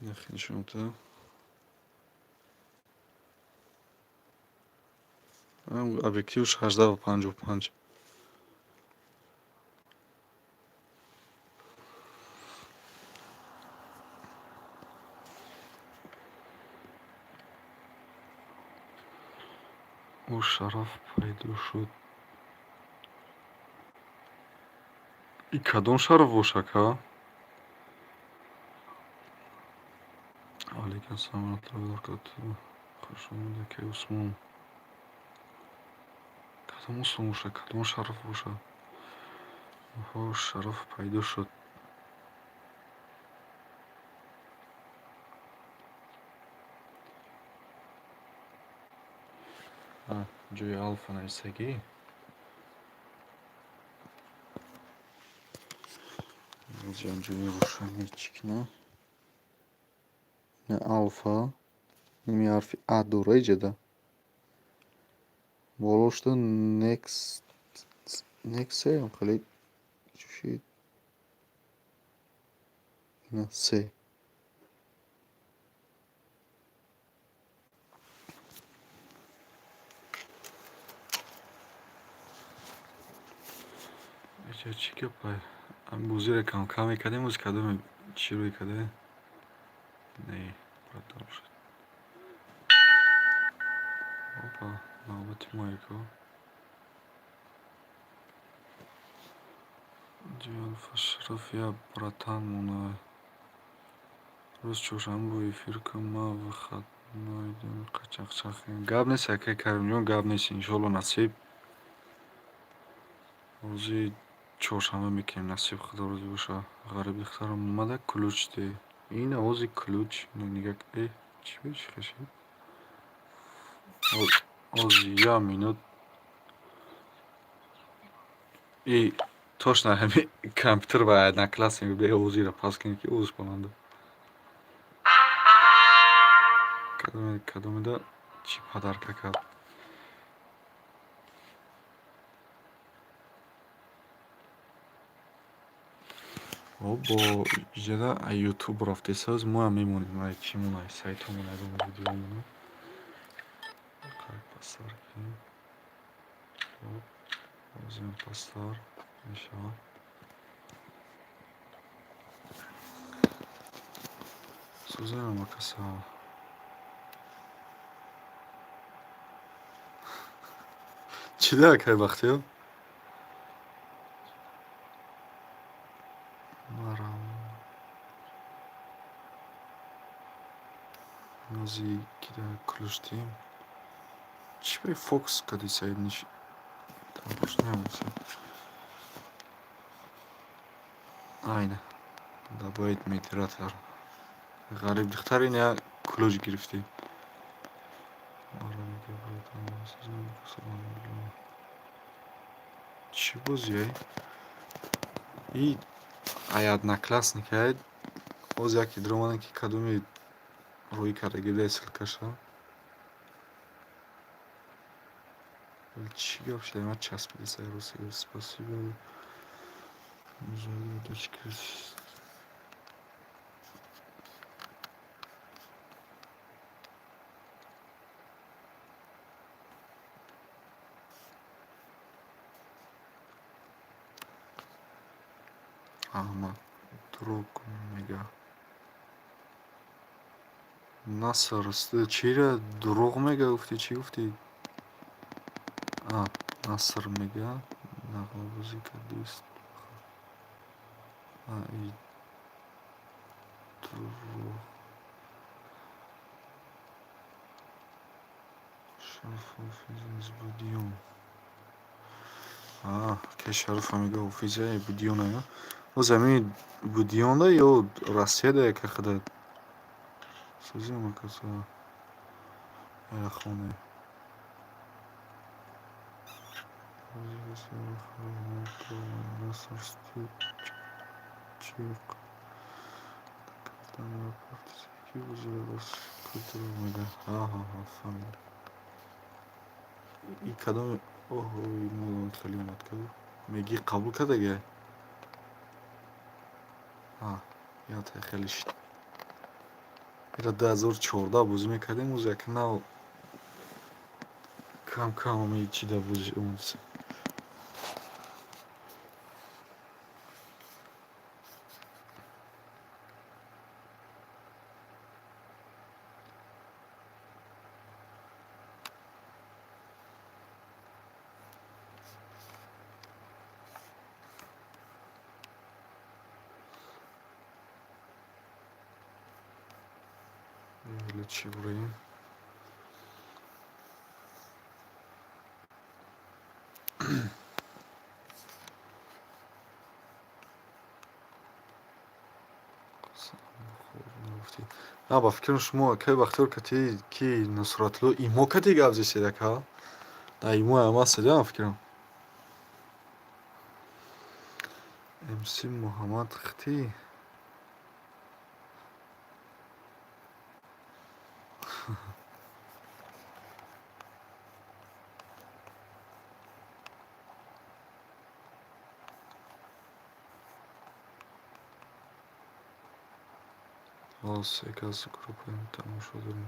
Нахи нишонта. Объективш 18-55. Ӯ Шараф пайдо шуд. И кадом Шараф боша, ака? Алейкум ассалом ва раҳматуллоҳи ва баракатуҳ. Хуш омадед, акаи Усмон. Кадом Усмон боша, кадом Шараф боша? Оҳо, Шараф пайдо шуд. Ҷои алфа нависагӣ. Ҷои рӯшанӣ чӣ кунам? Ина алфа, ими ҳарфи а дора иҷода. Болошта next next хеле чӣ ина се. Иҷа чӣ гапай? Бозиро кам-кам мекардем, оз кадоме чӣ рӯй карда? Не, продолжить. Опа, навбати мо яко. Ҷи Шараф я братан монай. Рӯз чоршанбе бо эфир кун, ман выходной қачақчақ. Гап нест, акаи Каримҷон, гап нест, иншоалло насиб. Рӯзи чоршанбе мекунем, насиб худо розӣ боша. Ғариб духтарам омада, ключ де. Ин овози ключ, нигаҳ э чӣ чӣ хешид? Оз як минут. И точно ҳами компютер ба одноклассник бе овозиро паст кунед, ки овоз баланда. Кадомеда чӣ подарка кард? Бо иҷода ютуб рафтесоз, моам мемонем, ай чимон, ай сайтомон, ягон видеомон. Пастар кунем. Озиам пастар мешавад. Сӯзанам акаса. Чӣ да, акай Бахтиёр? Марам. Нози ки Ключ тием. Чӣ бе фокус кади саид ниш тамош намеса. Айна. Добавить модератор. Ғариб духтар ин як ключ гирифтӣ. Чӣ бозиай? И ай одноклассник ай. Боз яке дуромадам, ки кадоми рӯй кардаги дай ссылкаша. Чӣ гап шуда? Ма часпидиса рӯси. Спасибо. Точка. Аҳмад дурӯғ мега. Наср, чира дурӯғ мега гуфтӣ? Чӣ гуфтӣ? А, Наср мега. Нағмабозӣ кардист. А, и дурӯғ. Шараф ҳофиз аз Будиён. А, ке Шарафа мега ҳофиза Будиёна. Боз ҳамин Будиёнда ё Россияда яка худа сӯзи омакаса эра хоне. И кадоми оҳо модам хеле омад ка мегӣ қабул кардага? А, ята хеле шид. Ира 2014 бозӣ мекардем, оз як нав кам кам ами чида бозӣ омадиса. Чӣ бураем? На, ба фикрам, шумо акаи Бахтиёр кати ки Нусратулло имо кати гап зесед, ака? На, имо ам астед, ба фикрам. МС Муҳаммад Хти. Ҳоз яке аз группаем тамошо дорем.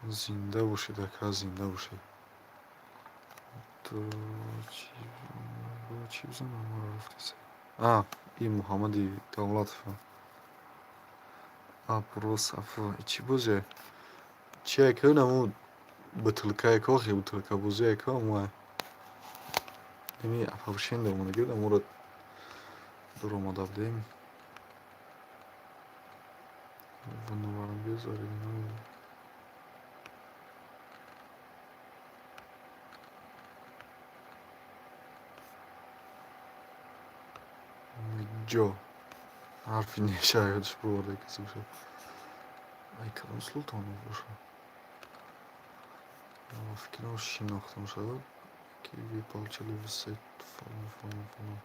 Зинда бошед, ака, зинда бошед. Чӣ бизанам маро рафтеса? А, и Муҳаммади Давлатов. Аброс афа. Чӣ бозе? Чи ака наму бутылка яка охи бутылка бозӣ яка мо. Ими оповещение омада гирд, аморо дуромада будем. Без оригинал. Ҷо ҳарфи неша ёдаш бироварда касе бошад. Ай, кадом Султонов бошад? Ба фикрам, шинохтам шавад, ки вы получили все фалон фалон фалон.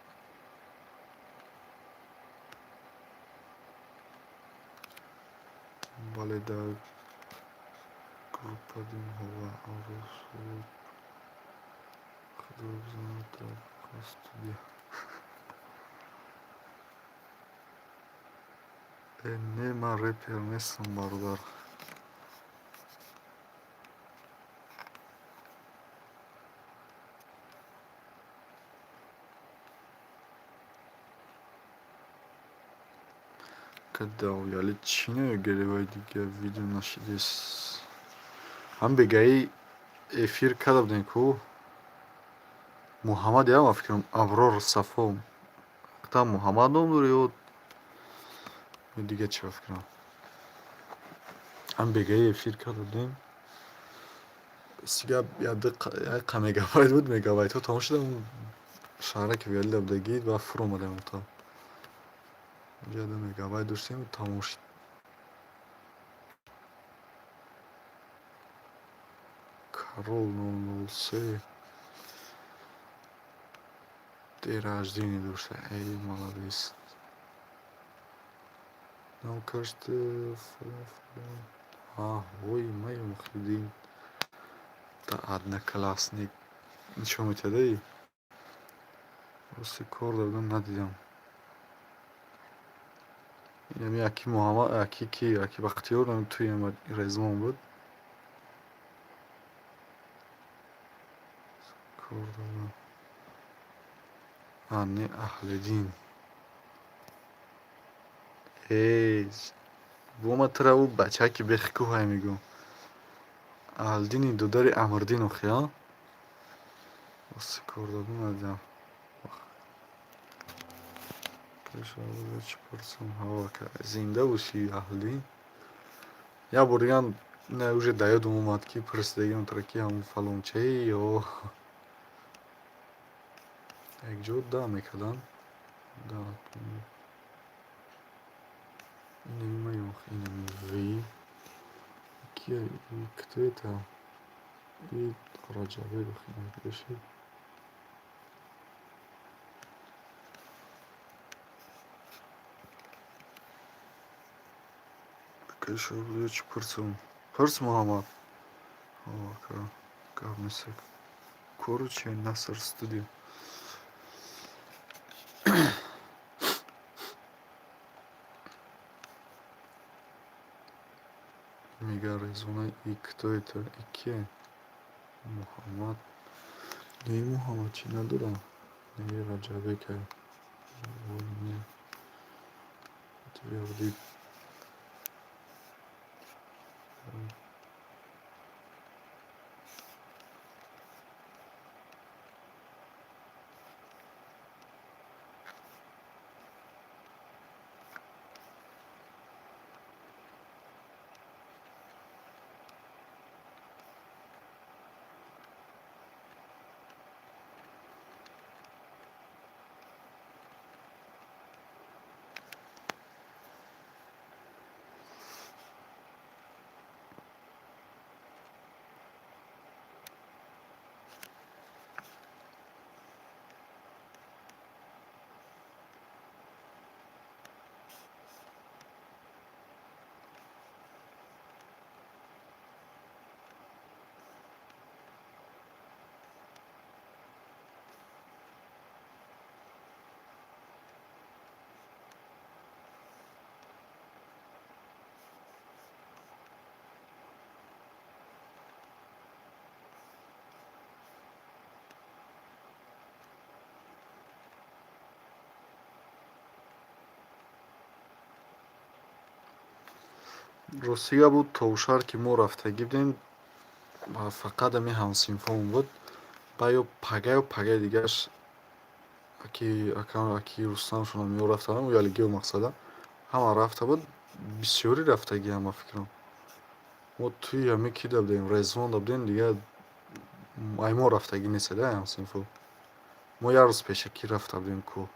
Бале, дар группа димҳо ва худо бизанад дар студия. Э, не, ман репер нестам, бародар. Кадавяли чӣ намегиревай дига видео нашидес. Ҳам бегаи эфир карда будем ку. Муҳаммад ям, фикрам, Аброр Сафо. Там Муҳаммад ном дорӣ ё дига чӣ, ба фикрам? Ҳам бегаи эфир карда будем. Сига як мегабайт буд, мегабайтҳо тамом шуда, шаҳраки виалида будагӣ ва фуромадем то. Инҷа 2 мегабайт доштем, тамом шуд. Карол 003 день рождения дошта. Эй, молодец. Нам кажется, а, ой, май Мухиддин. Да, одноклассник. Нишон метиҳад, эй? Рости кор додам, надидам. Инами яки Муҳаммад, яки ки, яки Бахтиёр туи Резвон буд. Кор додам. А, не, Аҳлиддин. Эй, бома тура ӯ бачаки бехи кӯҳай мегӯм. Аҳлиддини додари Амрдин охи, а? Рости кор додам, надидам. Чӣ пурсам? Зинда бошӣ, Аҳлиддин. Як бор дигам не уже да ёдам омад, ки пурсидагиам тура, ки ҳамун фалончаи ё якҷо да мекарданд. Да. Инами маёх, инами ви. Кия, кто это? И Раҷабек охи бошед. Чӣ пурсам? Пурс, Муҳаммад. Гап нест. Кору чи Наср студио. Мега Резвона и кто это? И кие? Муҳаммад. Не, Муҳаммад чӣ надорам. Не, Раҷабек. Не. Твердый. Ростига буд, товшар ки мо рафтагӣ будем, фақат ами ҳамсинфомон буд. Ба ё пага ё пагаи дигараш аки аки Рустамшонам ё рафтанам ялигиё мақсада ҳама рафта буд, бисёрӣ рафтагиам ба фикрам. Мо туи ами кида будем, Резвонда будем, дига ай мо рафтагӣ нестед, ай ҳамсинфо. Мо як рӯз пешакӣ рафта будем кӯҳ.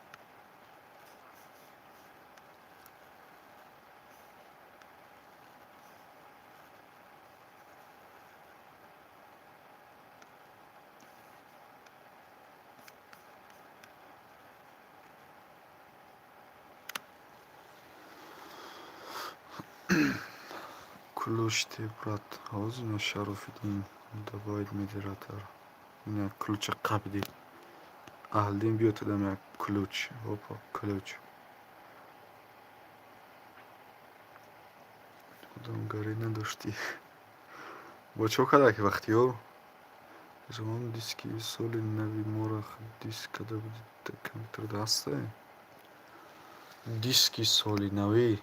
Ключ ты, брат. Ҳозир Шарофиддин добавить модератор. Ина ключа қабди. Аҳлиддин, биё, тадам як ключ. Опа, ключ. Одамгарӣ надоштӣ. Бо чо карда ки Бахтиёр? Замон диски соли нави моро диск карда буди, дар компютерда ҳастае? Диски соли навӣ.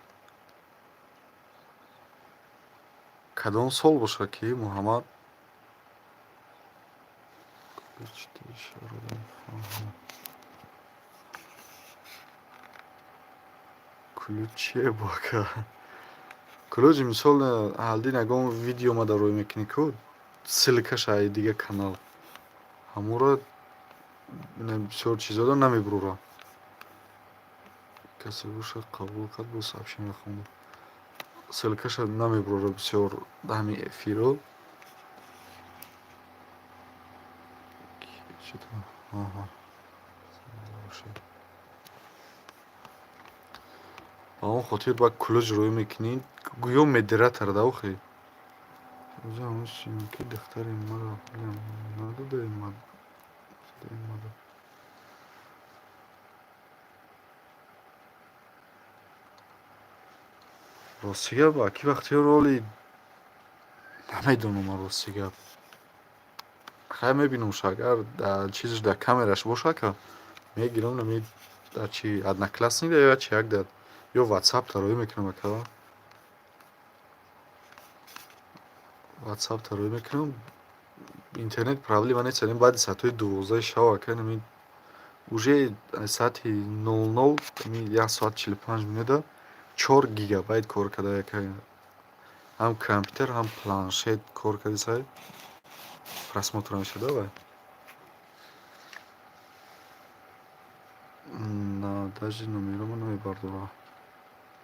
Кадом сол бошад ки, Муҳаммад? Ключ ты. Ключ чие бока? Кулоҷи, мисол, ҳалдин ягон видео ма дар рӯй мекунӣ ку, ссылкаша ай дига канал, ҳамуро бисёр чизода намебурора. Касе боша, қабул кард, бо сообщение хонда, ссылкаша намебурора бисёр ҳами эфиро. Ба он хотир ба кулоҷ рӯй мекунӣ, гӯё модератор да охи. Ки духтари маро надодаи мада. Рости гап, аки Бахтиёр, оли намедонам ман, рости гап. Хай, мебинамш, агар дар чизаш, дар камераш боша, ка мегирам, нами дар чи Одноклассник ё чи як дар ё Ватсап рӯй мекунам, ака, Ватсап рӯй мекунам. Интернет проблема нест, баъди соатҳои 12-аи шав, ака, нами уже соати 00, 1 соат 45 минута 4 гигабайт кор карда, яка ҳам компютер, ҳам планшет кор кардисай, просмотр мешуда. Вай на, даже номерома намебардора.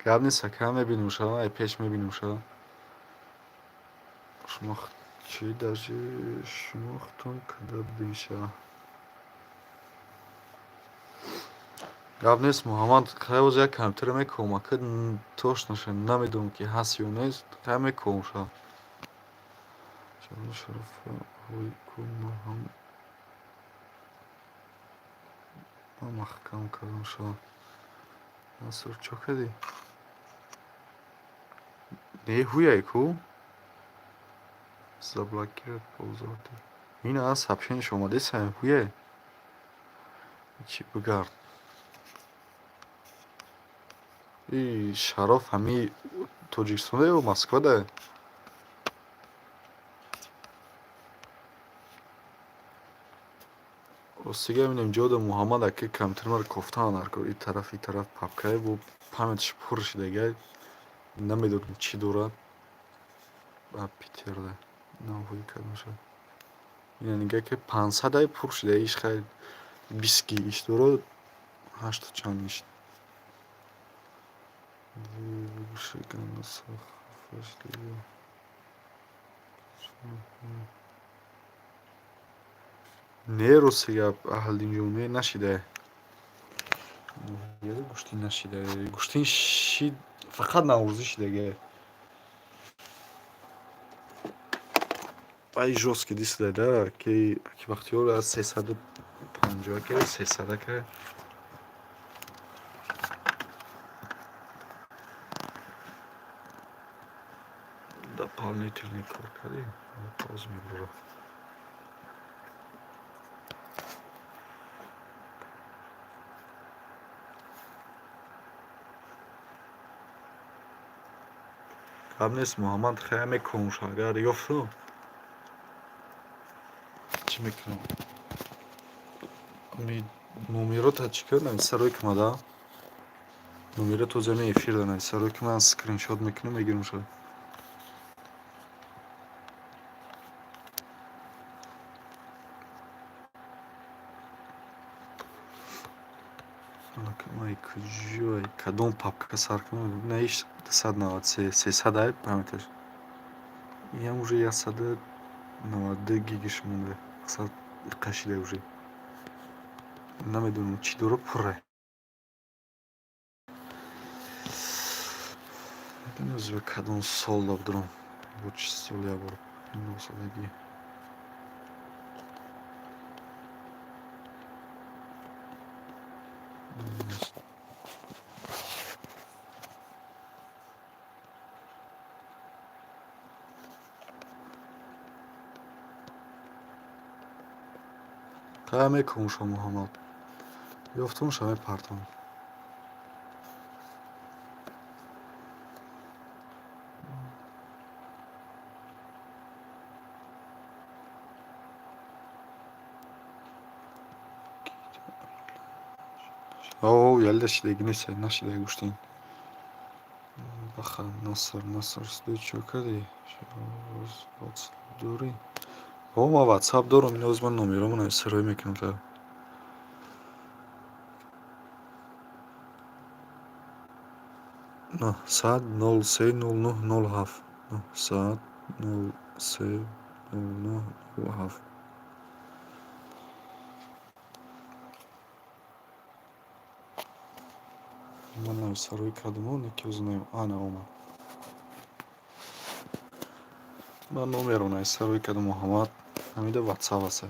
Гап нест, ака, мебинем ша, ай пеш мебинем ша. Шумо чӣ, даже шумо худтон када будем ша. Гап нест, Муҳаммад, хай, боз як компютер мекунам, ака, точно ша намедонам, ки ҳаст ё нест, хай, мекунам ша. Шарафа ку ма ҳам ман маҳкам кардам ша. Наср, чо кардӣ? Не, ҳуяй ку заблокировать пользователь. Ина сообщениеш омадеса, ҳуяй чӣ, бигард. И Шароф ҳами Тоҷикистонда ё Москвада? Ростига, бинем ҷода Муҳаммад ака, компютери маро кофтаан ҳар кор, и тараф, и тараф папкае бо памятьш пур шудагай, намедонам чӣ дорад. Питерда наҳои кадомша, ина нигаҳ, ки 500-ай пур шуда, иш хай 20 гиг иш дорад, ҳашту чанд иш. Не, рости гап, Аҳлидинҷон, не, нашидае. Гӯштин нашидае, гӯштин шид, фақат наврӯзӣ шидагае. Ай жёсткий дисда да, ки Бахтиёр аз 350 ка, 300 ка. Дополнительный кор кардӣ, пауза мебурам. Гап нест, Муҳаммад, хай, мекунам, агар ёфтам, чӣ мекунам? Номерота чӣ кар, нависа рӯй кунада, номерото зами эфирда нависа рӯй кунад, скриншот мекунам, мегирам шуда. Куҷой, кадом папка сар кунам? На, иш 293, 300 ай памяташ, иам уже 192 гигиш монда, сад қашида, уже намедонам чӣ дора, пурра. Кадом сол дорам, бо чӣ сол ябор носадагӣ. Хай, мекунам шо, Муҳаммад, ёфтум ша, мепартам. О, ялда шидаги нест, нашида гӯштин. Наср, Наср, сюда чё кардӣ? Ватсап дорӣ? О, ман ватсап дорам, ин ҳозир ман номеромонро сароӣ мекунам та. 903 09 07, 903 09 07. Ман нависароӣ кардаму неки ҳозир ана омад. Ман номеро нависароӣ кардам, Муҳаммад. Ҳамида ватсап аст.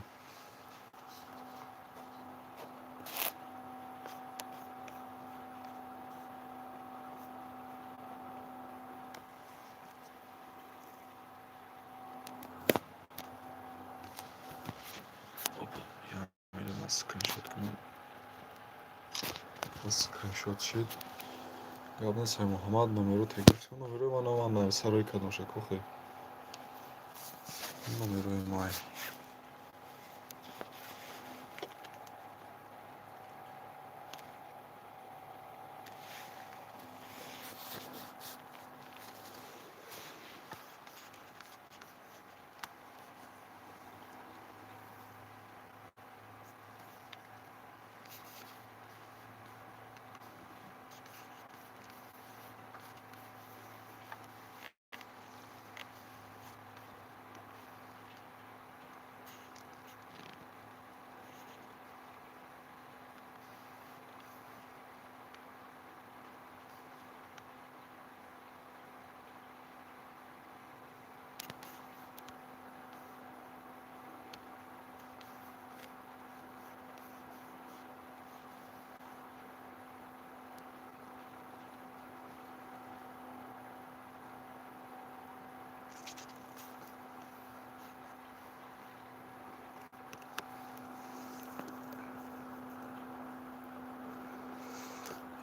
Скриншот кунам. Скриншот шид. Гап нест, Муҳаммад, номеро гирифтем. Номерои ман ман нависароӣ кардам шакохе. Номерои май.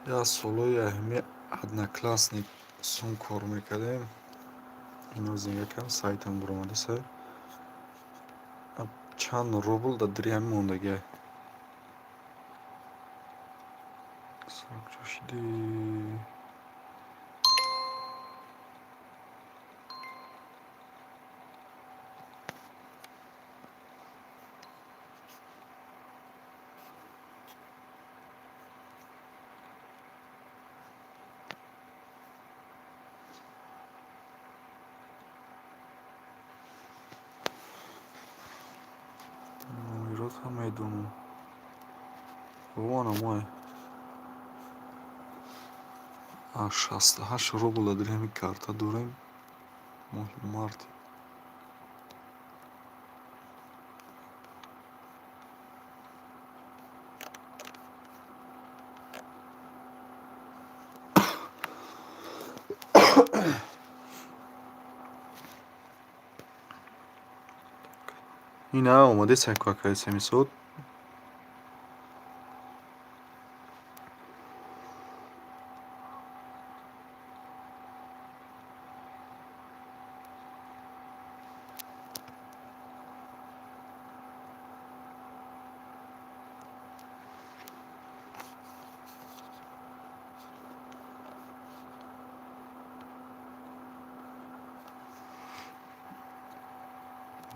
Як солҳои аҳами Одноклассник сум кор мекардем. Ино зингакам сайтам буромадаса. Чанд рубл дар дири ҳамин мондагиай. Сарчошиди. Номеротам медонам. Вон мой. 68 рубл дар дири ҳамин карта дорем. Моҳи март. Ина омадеса какай семисот.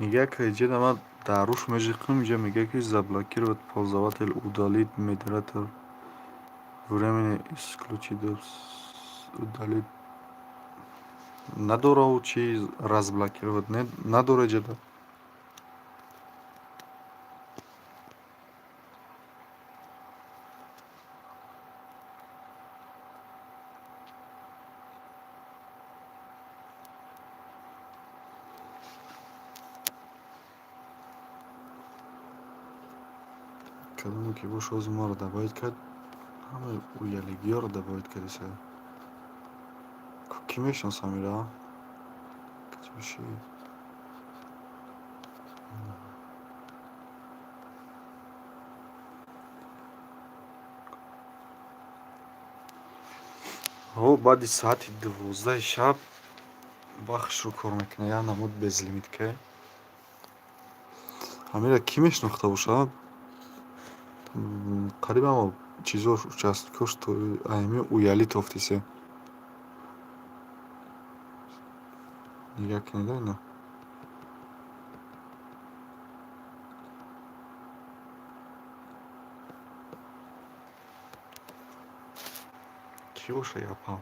Мегӯяд ки иҷода ман дар руш межиқам, иҷа мегӯяд ки заблокировать пользователь, удалить модератор, временно исключить, удалить надора, чи разблокировать надора иҷода. Кадоме ки боша, ҳозир маро добавить кард, ҳамаи уялигиҳоро добавить кардеса. Кӣ мешиносам ира? Каҷоши? Ҳо, баъди соати 12-и шаб бахшро кор мекунад, як намуд безлимитка. Ҳамира кӣ мешинохта бошад? Қариб ҳама чизош, участникош аями уяли тофтисе. Нигаҳ кунед, ина. Кӣ боша япам?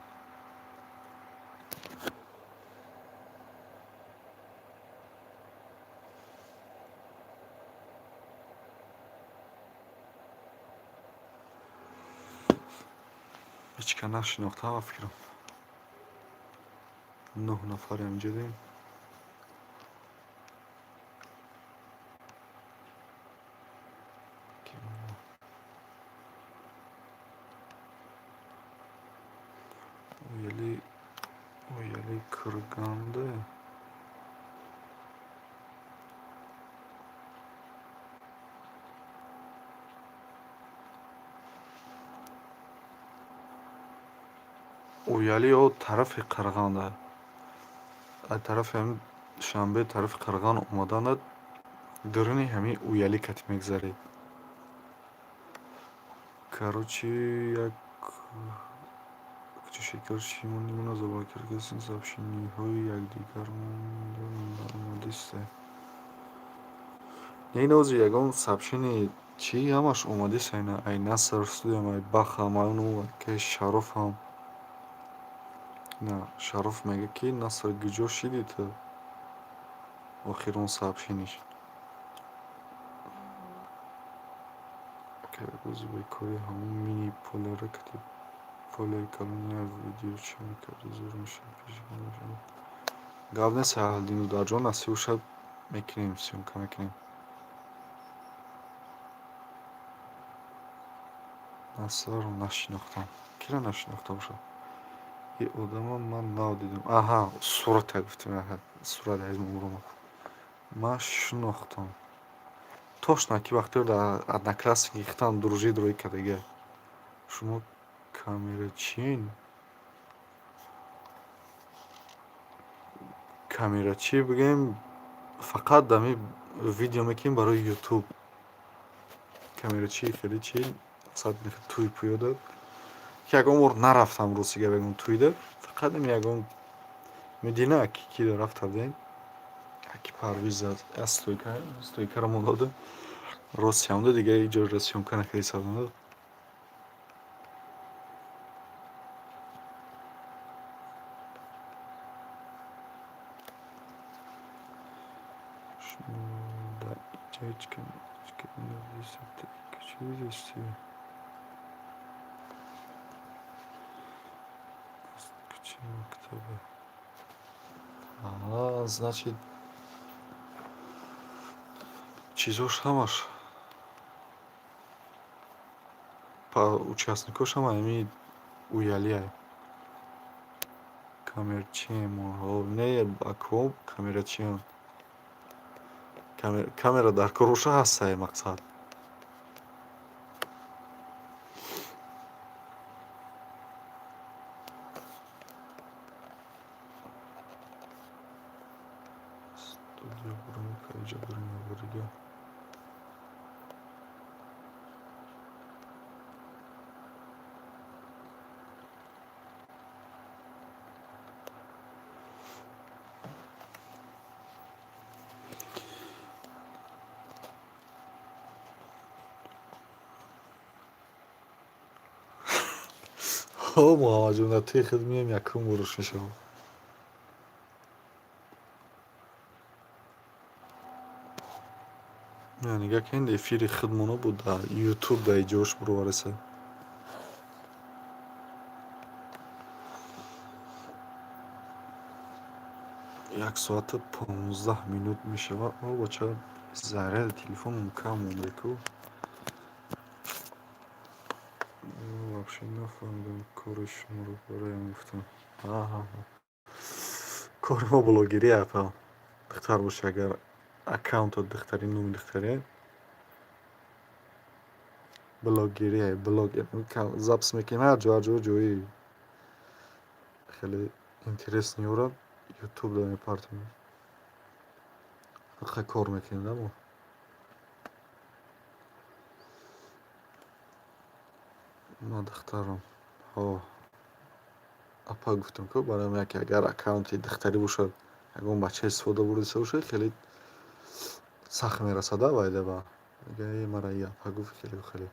Ҳеч ка нашинохтам, ба фикрам. Нӯҳ нафари ҳаминҷо дорем. Ояли, ояли кирганда. Ояли ё тарафи Қарғанда. Аз тарафи ҳамин Душанбе тарафи Қарған омаданда даруни ҳамин Уяли кати мегзаред. Короче, як шекар шимонимона заблокировать сообщениҳои якдигармон омадиста. Не, ин ҳозир ягон сообщение чӣ ҳамаш омадиста, ина ай Наср студиям, ай Бахам, ай ону ай Шарофам. На, Шароф мега, ки Наср, куҷо шидӣ ту? Охирон сообщениш. Рӯзи бекорӣ ҳамон мини полера кати полери калони як видео чӣ мекардӣ, зур мешид. Гап нест, Аҳлиддин насиб бошад, мекунем, съёмка мекунем. Насрро нашинохтам. Киро нашинохта бошад? Ин одама ман нав дидам. Аҳа, сурата гуфтем, аҳа, сурат аз омад. Ман шинохтам. Точно, ки вақте дар Одноклассники хитам дружить рӯй кардага. Шумо камерачиен? Камерачӣ бигӯем, фақат ами видео мекунем барои Ютуб. Камерачии хеле чӣ мақсад тӯй пӯёда, ки ягон бор нарафтам, рости гап, ягон тӯйда, фақат ами ягон медина ки рафта будем, аки Парвиз аз стойкаро мо дода, рости ҳамда дига ҳеҷ ҷоро съёмка накарда будам. Дар инҷа ҳеҷ чизе кӯчаи мактаба. Аҳа, значит, чизош ҳамаш, участникош ҳама ҳамин уялиай. Камерачием онҳо. Не, акво камерачиам. Камера дар кор боша, ҳастае мақсад. Студия громко иҷо дорем яборига. Ҳо, Муҳаммадҷон, дар тӯи худ меоем, якум буруш мешавам. Нигаҳ кунед, эфири худмоно буд дар Ютуб, дар иҷош бировареса. 1 соату 15 минут мешавад. О, бача, заряди телефонам кам монда ку. Вообще нафаҳмидам кори шуморо, бароям гуфтам. Кори мо блогерӣ, апа. Духтар бошӣ, агар аккаунтот духтари, номи духтаре, блогерӣ, блог запись мекунем, ҳар ҷо, ҳар ҷо ҷои хеле интересныйро Ютуб да мепартем. Ха, кор мекунем да мо. Ман духтарам. Ҳо. Апа, гуфтам ку, бароям яке агар аккаунти духтарӣ бошад. Ягон бача истифода бурдиста бошад, хеле сахт мерасада вайда ба. Мега е мара и апа гуфт хеле хеле.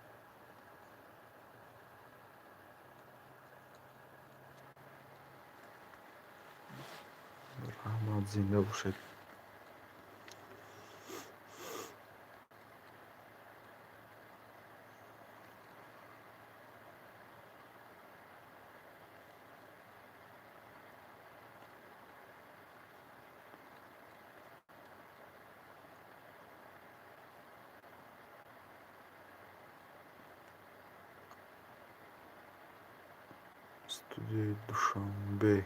Раҳмат, зинда бошед. Студияи Душанбе,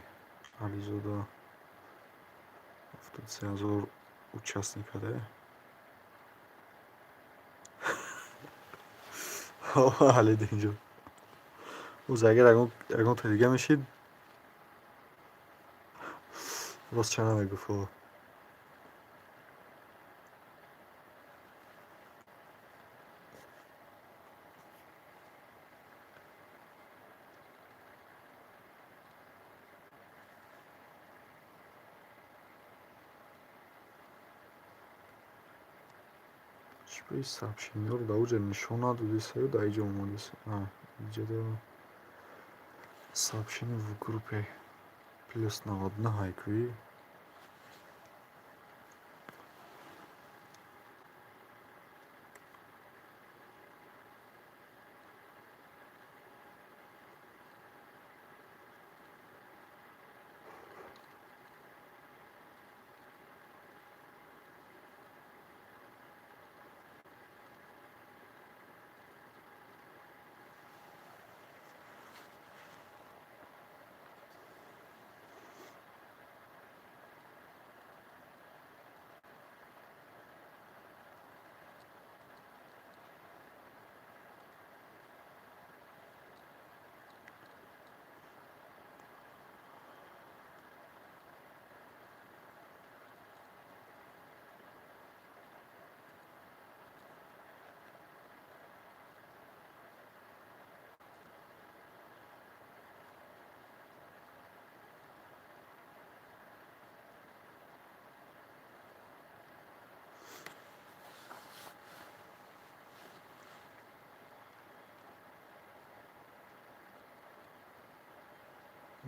Ализода, 73 000 участника да? Алидинҷо. Оз агар ягон дига мешид, рост ча намегуфт. Чӣ ба ин сообщениҳоро дар оҷа нишон надодисаю дар инҷо омадис? Инҷода сообщение в группе плюс 99 ҳайкӯӣ.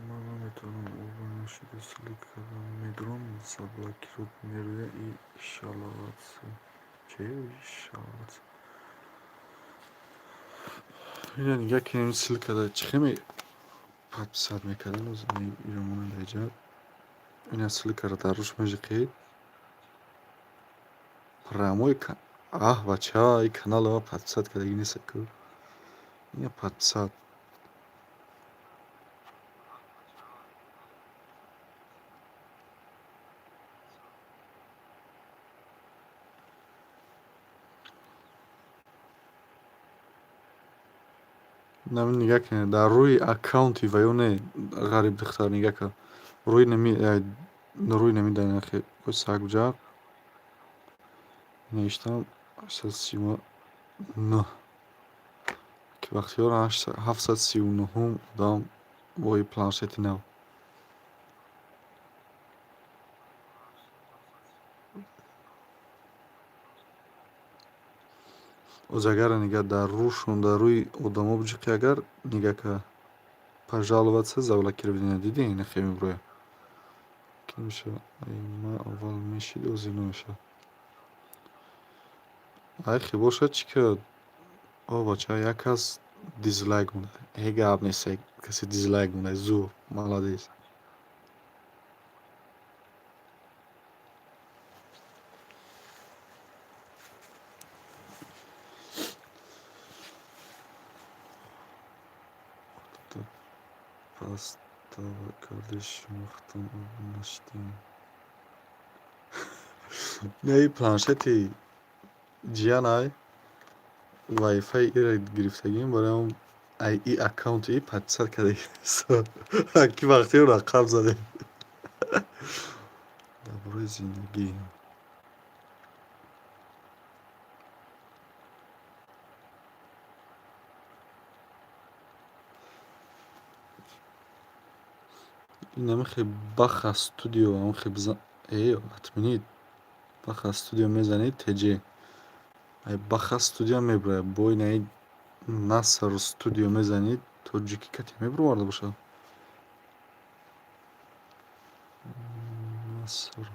Ман наметавонам обуна шуда ссылка медурам, заблокировать мероя и жаловаться. Че жаловаться? Ина нигаҳ кунем, ссылкада чӣ хеле подписать мекардем, иромона даҷа. Ина ссылкаро дар рӯш межиқед. Прямой аҳ бача, ин канали ма подписать кардагӣ нест ку. Ина подписать. Нами нигаҳ кунед, дар рӯи аккаунти ваё не, ғарибдухтар, нигаҳ кун. Рӯи нами рӯи нами дар нахе сагҷақ навиштам 839, ки вақтиёр 739-ум одам бо и планшети нав. Оз агар нигаҳ дар рӯшон, дар рӯи одамо биҷиқӣ, агар нигаҳ ка, пожаловаться, заблокировать, дидӣ, нахе меброяд. Ки мешавад? Ма аввал мешид, ҳозир намешавад. Айхе бошад, чӣ ка? О бача, як кас дизлайк монда. Ҳе гап нест, касе дизлайк монда. Зур, молодец. Пас тавба карди, шумо худтон обуна шудем. Не, и планшети ҷиянай вайфай ира гирифтагим, барои он ай и аккаунти и подписать кардагӣ. Ки вақтиро рақам задем. Дар бораи зиндагӣ. Ин ҳамихе Баха студио, ҳамихе бизан. Э, отменить. Баха студия мезанед, ТЖ. Ай, Баха студия мебурад. Бо инаи Наср студио мезанед, тоҷикӣ кате мебуроварда бошад. Наср.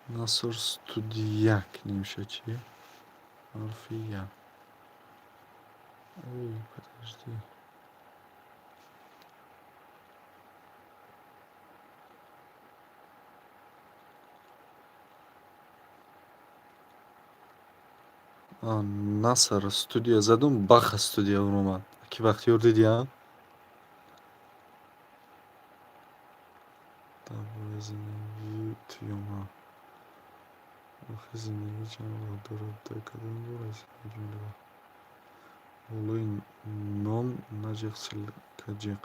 Наср студияк намешавад чи? Ҳарфи я. Ой, подожди. Наср студия задум, Баха студия омад. Ки Бахтиёр дидӣ, а? Дар бораи зиндагии туёма. Охи, зиндагӣ чанд роҳ дорад? Дар кадом бора зиндагӣ меравад? Болои ном наҷиқ, ссылка ҷиқ.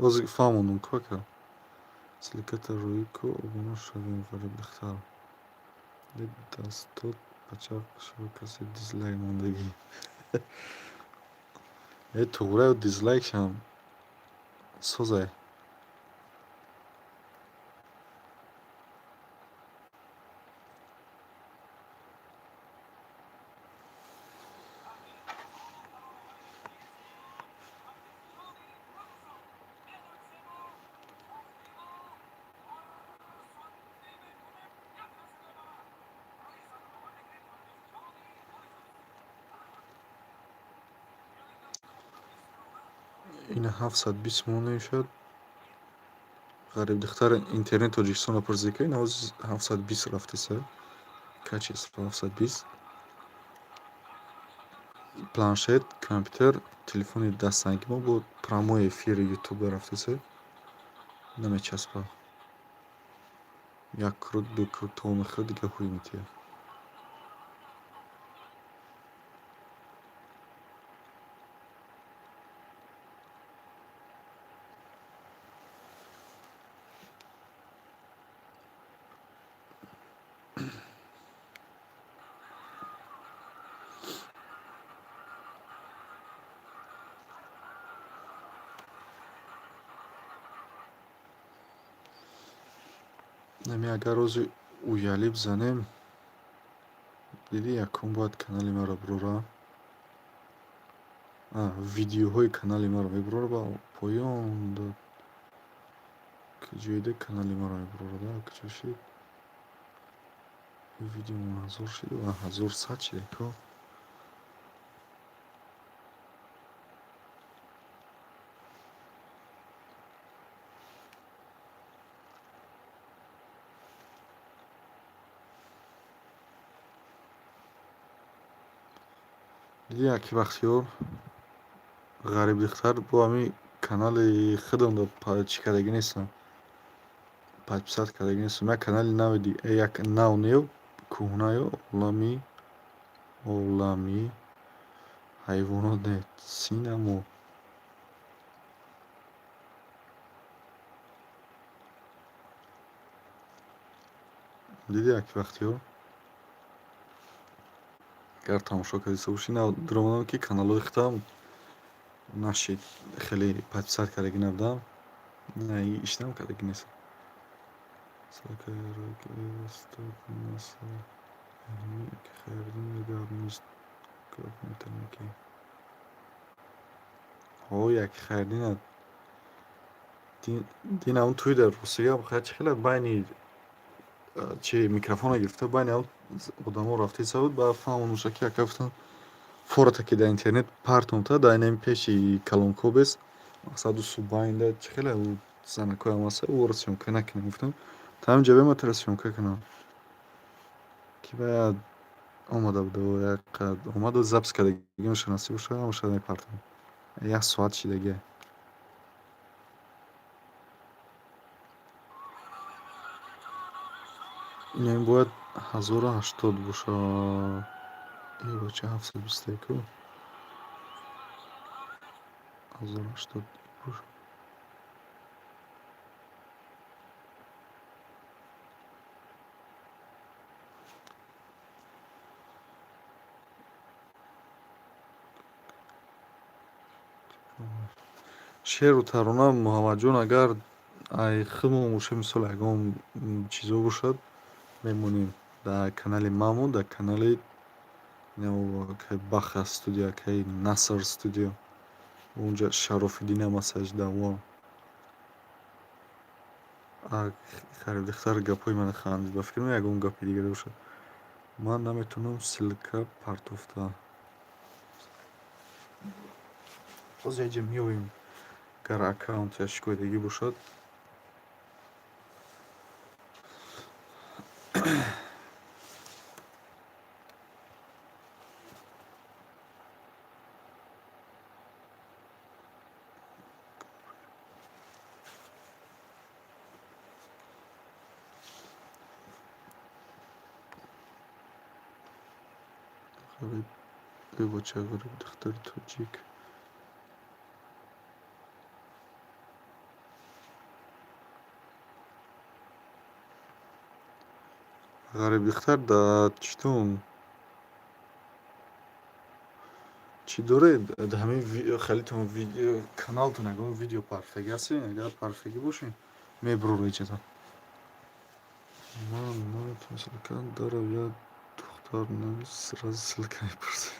Ҳозир фаҳмондум ку, ака. Ссылката рӯӣ ку, обуна шавем, ғарибдухтар. Дастот пачақ шава, касе дизлайк мондагӣ. Э, туғраю дизлайкшам созай. Ина 720 сомон мешавад. Ғарибдухтар, интернет Тоҷикистонро пурсидӣ, ки ин ҳоз 720 рафтеса. Качество 720. Планшет, компютер, телефони дастангӣ мо бо прямой эфири ютуба рафтеса. Намечаспад. Як круг, ду круг то мехӯрад, дига ҳуй метиҳад. Нами агар рӯзи уялӣ бизанем, дидӣ, якум бояд канали маро бурора. Видеоҳои канали маро мебурора, ба поён дод. Куҷоида канали маро мебурорада? Куҷо шид? Видеомон 1000 шид, 1100 шида ко. Дидӣ, аки Бахтиёр, ғарибдухтар, бо ҳамин канали худам чӣ кардагӣ нестам. Подписать кардагӣ нестам. Як канали нави, як нав нев, кӯҳнаё, олами ҳайвонот не, синамо. Дидӣ, аки Бахтиёр? Агар тамошо кардиста бошӣ, нав дуромадам, ки каналҳои худам нашид, хеле подписать кардагӣ набудам. Не, иштам кардагӣ нестам. Гап нест, гап метавонӣ ки. Ҳо, яки Хайрдина. Дин ҳамун тӯй дар рости гап чӣ хела байни чи микрофона гирифта, байни ҳамун одамо рафтеса буд, баъд фаҳмонуша, ки ака гуфтам, фората ки дар интернет партомта, дар инами пеши калонко бес, мақсад усу байнда чӣ хела занакоям аста, ӯро съёмка накунем, гуфтам. Та ҳамин ҷо бема тара съёмка кунам. Ки бояд омада буда, як қад омаду запись кардагимаша насиб боша, ҳамаша мепартом. Як соат шидагиа. Инами бояд 1080 бошад. Э, бача, 721 ку. 1080 бошад. Шеъру тарона, Муҳаммадҷон, агар ай худмон боша, мисол, ягон чизо бошад, мемонем дар канали маму дар канали Баха студия, акаи Наср студия. Унҷа Шарофиддинам аст, давом. Духтар гапҳои мана хандид, ба фикрам, ягон гапи дигаре бошад. Ман наметавонам ссылка партофта. Ҳозир яҷа меоем, агар аккаунт я шикоятагӣ бошад. Бача, ғариб духтари тоҷик. Ғарибдухтар дар читон чӣ доред? Ҳамин халитон, каналтон ягон видео парфтагӣ ҳастен? Агар парфтагӣ бошен, мебурор иҷоза. Ман наметавонам ссылка дарав, як духтар сразу ссылка мепурсад.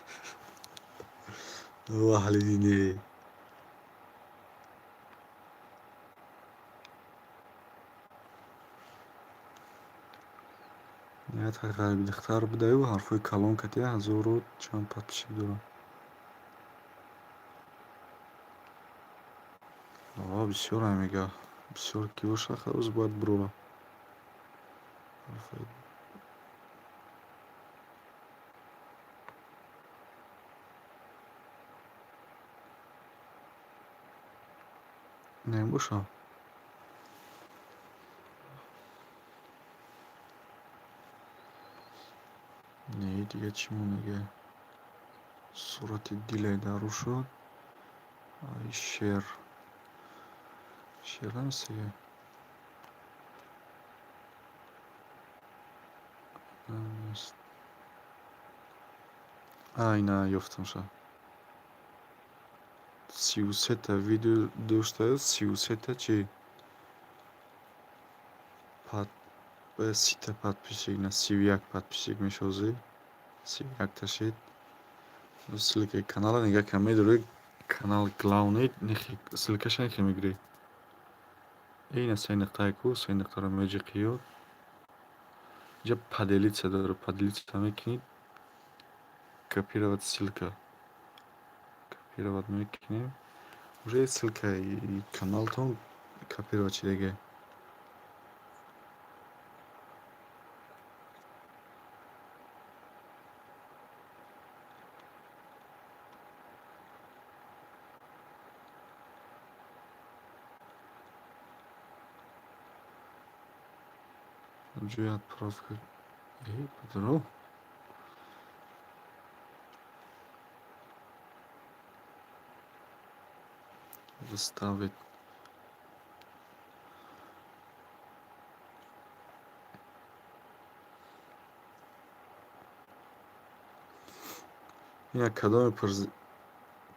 Аҳли дине. Ниҳоят ғарибдухтар будаю, ҳарфҳои калон катия, ҳазору чанд подписчик дорад. Бисёр мега. Бисёр ки боша, ҳарӯз бояд бурора. Небоша. Не, дига чӣ монега? Сурати диле дару шуд. Ай, шер. Шер намесега? Нест. А, ина ёфтамша. 33-та видео доштаю, 33-та чи? 30-та подписчик, на 31 подписчик мешозӣ. 31-та шид. Ссылкаи канала нигаҳ кан, медорӣ канал главный, ссылкаша нехе мегирӣ. Ина се нуқтае ку, се нуқтаро меҷиқӣ ёд. Инҷа поделиться дорад, поделиться мекунӣ, копировать ссылка. Копировать мекунем. Уже ссылкаи каналтон копировать шидагиа. Ҷои отправка. Э, падаро. Выставить. Ина кадоме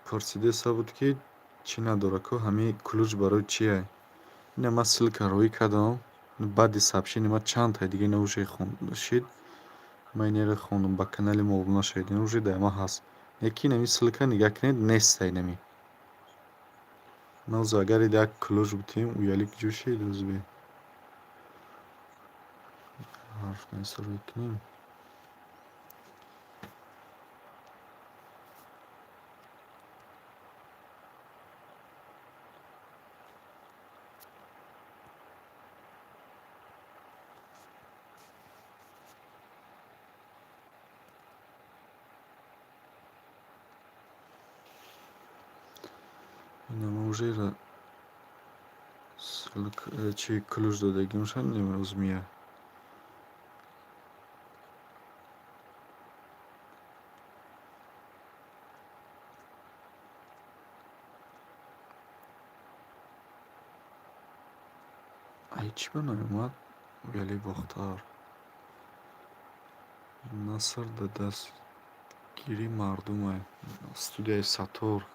пурсидеса буд, ки чӣ надорад ку, ҳамин ключ барои чие? Ина ман ссылка роӣ кардам. Баъди сообщение ман чандтаи дига ина уже шид. Ман инеро хондум, ба канали мо обуна шавед. Ина уже дар ман ҳаст. Лекин ҳамин ссылка нигаҳ кунед, неста инами. Нозу агар як ключ бутем, уяли куҷо шид узбе? Ҳарф нависаро кунем. Ина ман уже ссылка чи ключ додагимша, имрӯз меяд. Ай, чӣ ба наомад? Уяли Бохтар. Наср дар дастгирии мардумай. Студияи Саттор.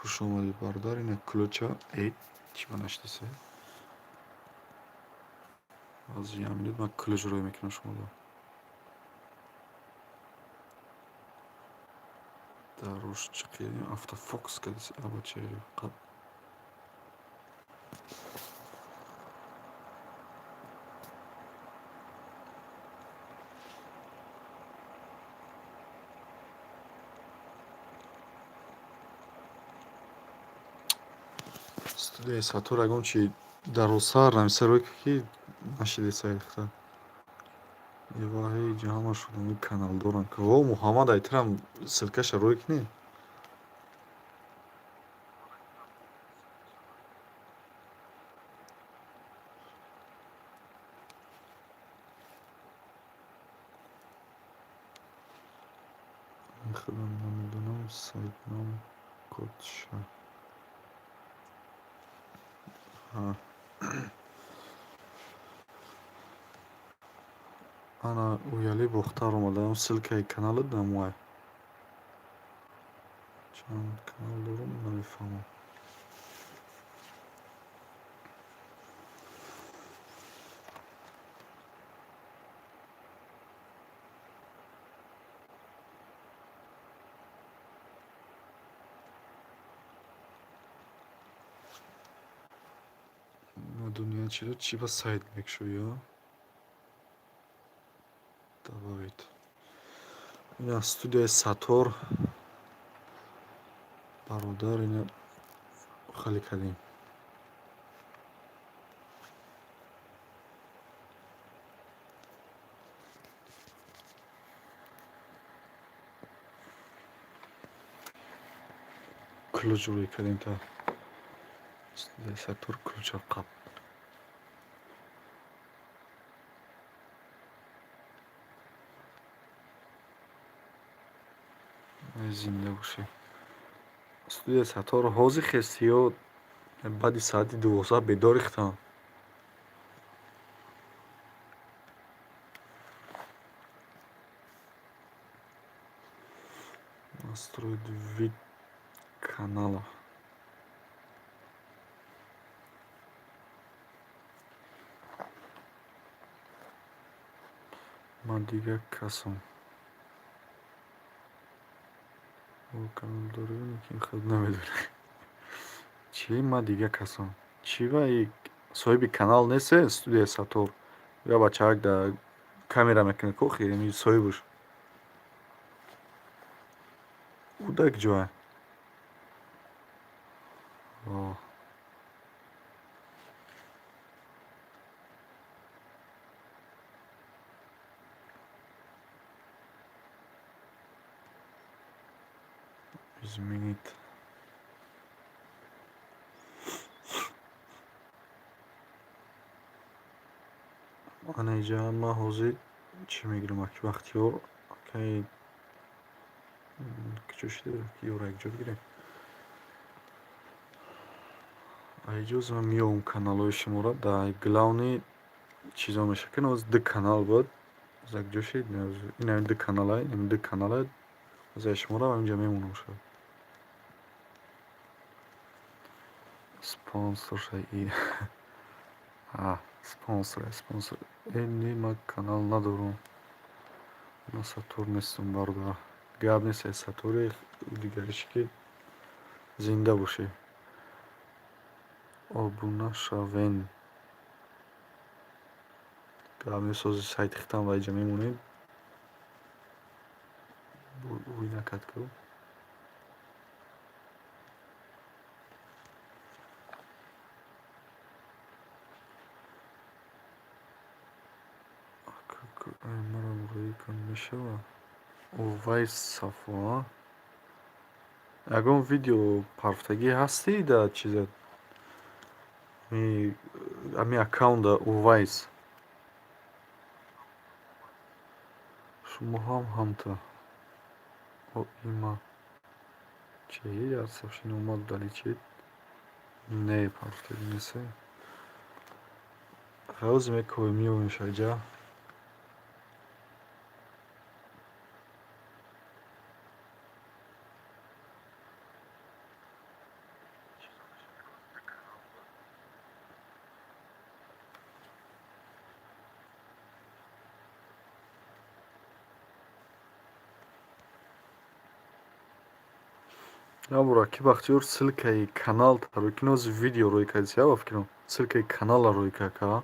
Хуш омадӣ, бародар. Ина ключа э чӣ ба наштисе? Ҳозир як минут, ман ключ рӯй мекунам шуморо. Дарош чиқи автофокус кардис абача қаб. Студияи Сатор ягон чи дарозтар нависа рӯй ки нашидеса ихта. Эва ҳеҷ ҳама шудани канал доранд. О, Муҳаммад, айтирам ссылкаша рӯй кунӣ. Худам намедонам, сайтном кодша. Ана Уяли Бохтар омадаам, ссылкаи каналат намуай. Чанд канал дорам, намефаҳмам. Дунё чиро чӣ ба сайт мекушоӣ? Добавить. Ина студияи Сатор, бародар, ина хали кардем. Ключ рӯй кардем та студияи Сатор ключа қаб. Зинда бошӣ. Студияи Сатор, ҳозир хести ё баъди соати 12 бедор ихтам? Настроить вид канала. Ман дигар касам. Канал дорем, лекин худ намедонем. Чӣ ман дигар касам? Чӣ ва соҳиби канал несте студияи Сатор? Я бачаак да камера мекунад ко охир соҳибаш. Ӯ дар куҷоа? О. Изменить. Ана иҷа ман ҳозир чӣ мегирам, аки Бахтиёр, акай куҷо шуда, ёро якҷо бигирем. Аиҷоз ман меёбам каналҳои шуморо дар главный чизо мешавад. Ки ҳозир ду канал буд. Якҷо шид, ин ду канала, ин ду канала ҳозир шуморо инҷа мемонам шуд. Спонсор шаи. Спонсор, спонсор. Э, не, ман канал надорам. Ман Сатор нестам, бародар. Гап нест, Сатори дигариш ки зинда бошӣ. Обуна шавен. Гап нест, ҳозир сайти хитам ва иҷа мемонем. Ӯй накард ку. Маро рӯй кун мешавад? Увайс Сафо, ягон видео парфтагӣ ҳастӣ дар чиза? Ами аккаунта Увайс. Шумо ҳам ҳамта. Оима. Чи як сообщение омад дали чи? Не, парфтагӣ нест. Ҳозир мекунем, меёбем шаҷа. Набура, ки Бахтиёр ссылкаи канал рӯй кин, ҳозир видео рӯй кардиси, ба фикрам, ссылкаи каналро рӯй кард, ка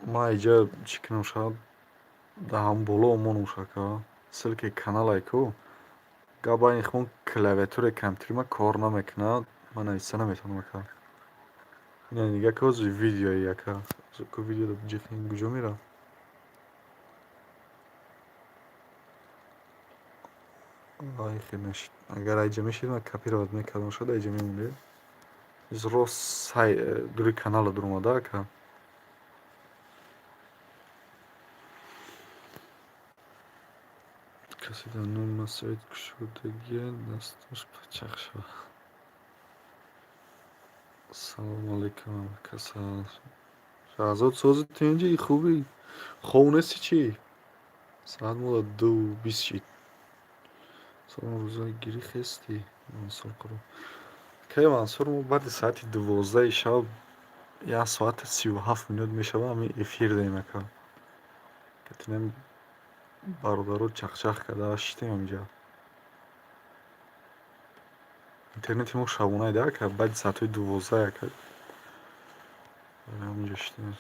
ман иҷа чӣ кунам, шояд дар ҳам боло монам, шака ссылкаи каналай ку гап байни хумон клавиатураи компютери ман кор намекунад, ман нависта наметавонам, ака. Ина нига ки ҳозир видеои, ака, ку видеоро ҷихни куҷо меравад? Ай, хел нашид. Агар айҷа мешид, ман копировать мекардам, шояд айҷа мемонде. Рост сай дури канала дуромада, ака. Касе дар номи ман сайт кушодагия, дасташ пачақ шавад. Салому алайкум, касал. Шаҳзод, сози тинҷи, хубӣ? Хоб нести чӣ? Соат мода 2:20 шид. Салом, рӯза гирӣ хестӣ? Мансур қурбон. Кай Мансур, мо баъди соати 12-и шаб 1 соату 37 минут мешавад, ҳамин эфир дорем, ака. Катинем бародаро чахчах карда шитем ҳаминҷа. Интернети мо шабонаи да, ака, баъди соатҳои 12, ака. Ҳаминҷо шитем.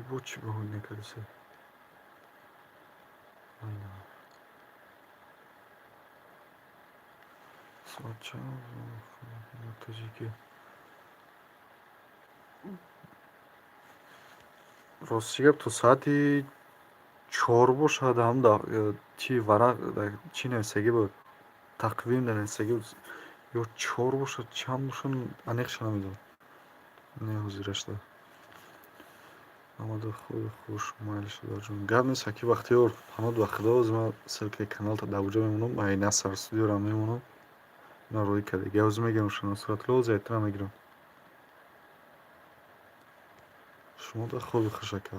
Ибо чӣ баҳои накардиса? Айна. Соат чанд? Тоҷикӣ. Рости гап, то соати 4 бошад, ҳам чи варақ чӣ нависагӣ буд, тақвим нависагӣ буд, ё 4 бошад, чанд бошад, аниқша намедонам. Не, ҳозирашда. Омада хуби хуш майли шудаҷон. Гап нест, аки Бахтиёр, паноҳ ба Худо, ҳозир ман ссылкаи каналта дар куҷо мемонам, ай Наср студиёрам мемонам. Ина рӯй кардаги. Ҳозир мегирам Насратулло, ҳозир айтра мегирам. Шумо да хуби хуш, ака.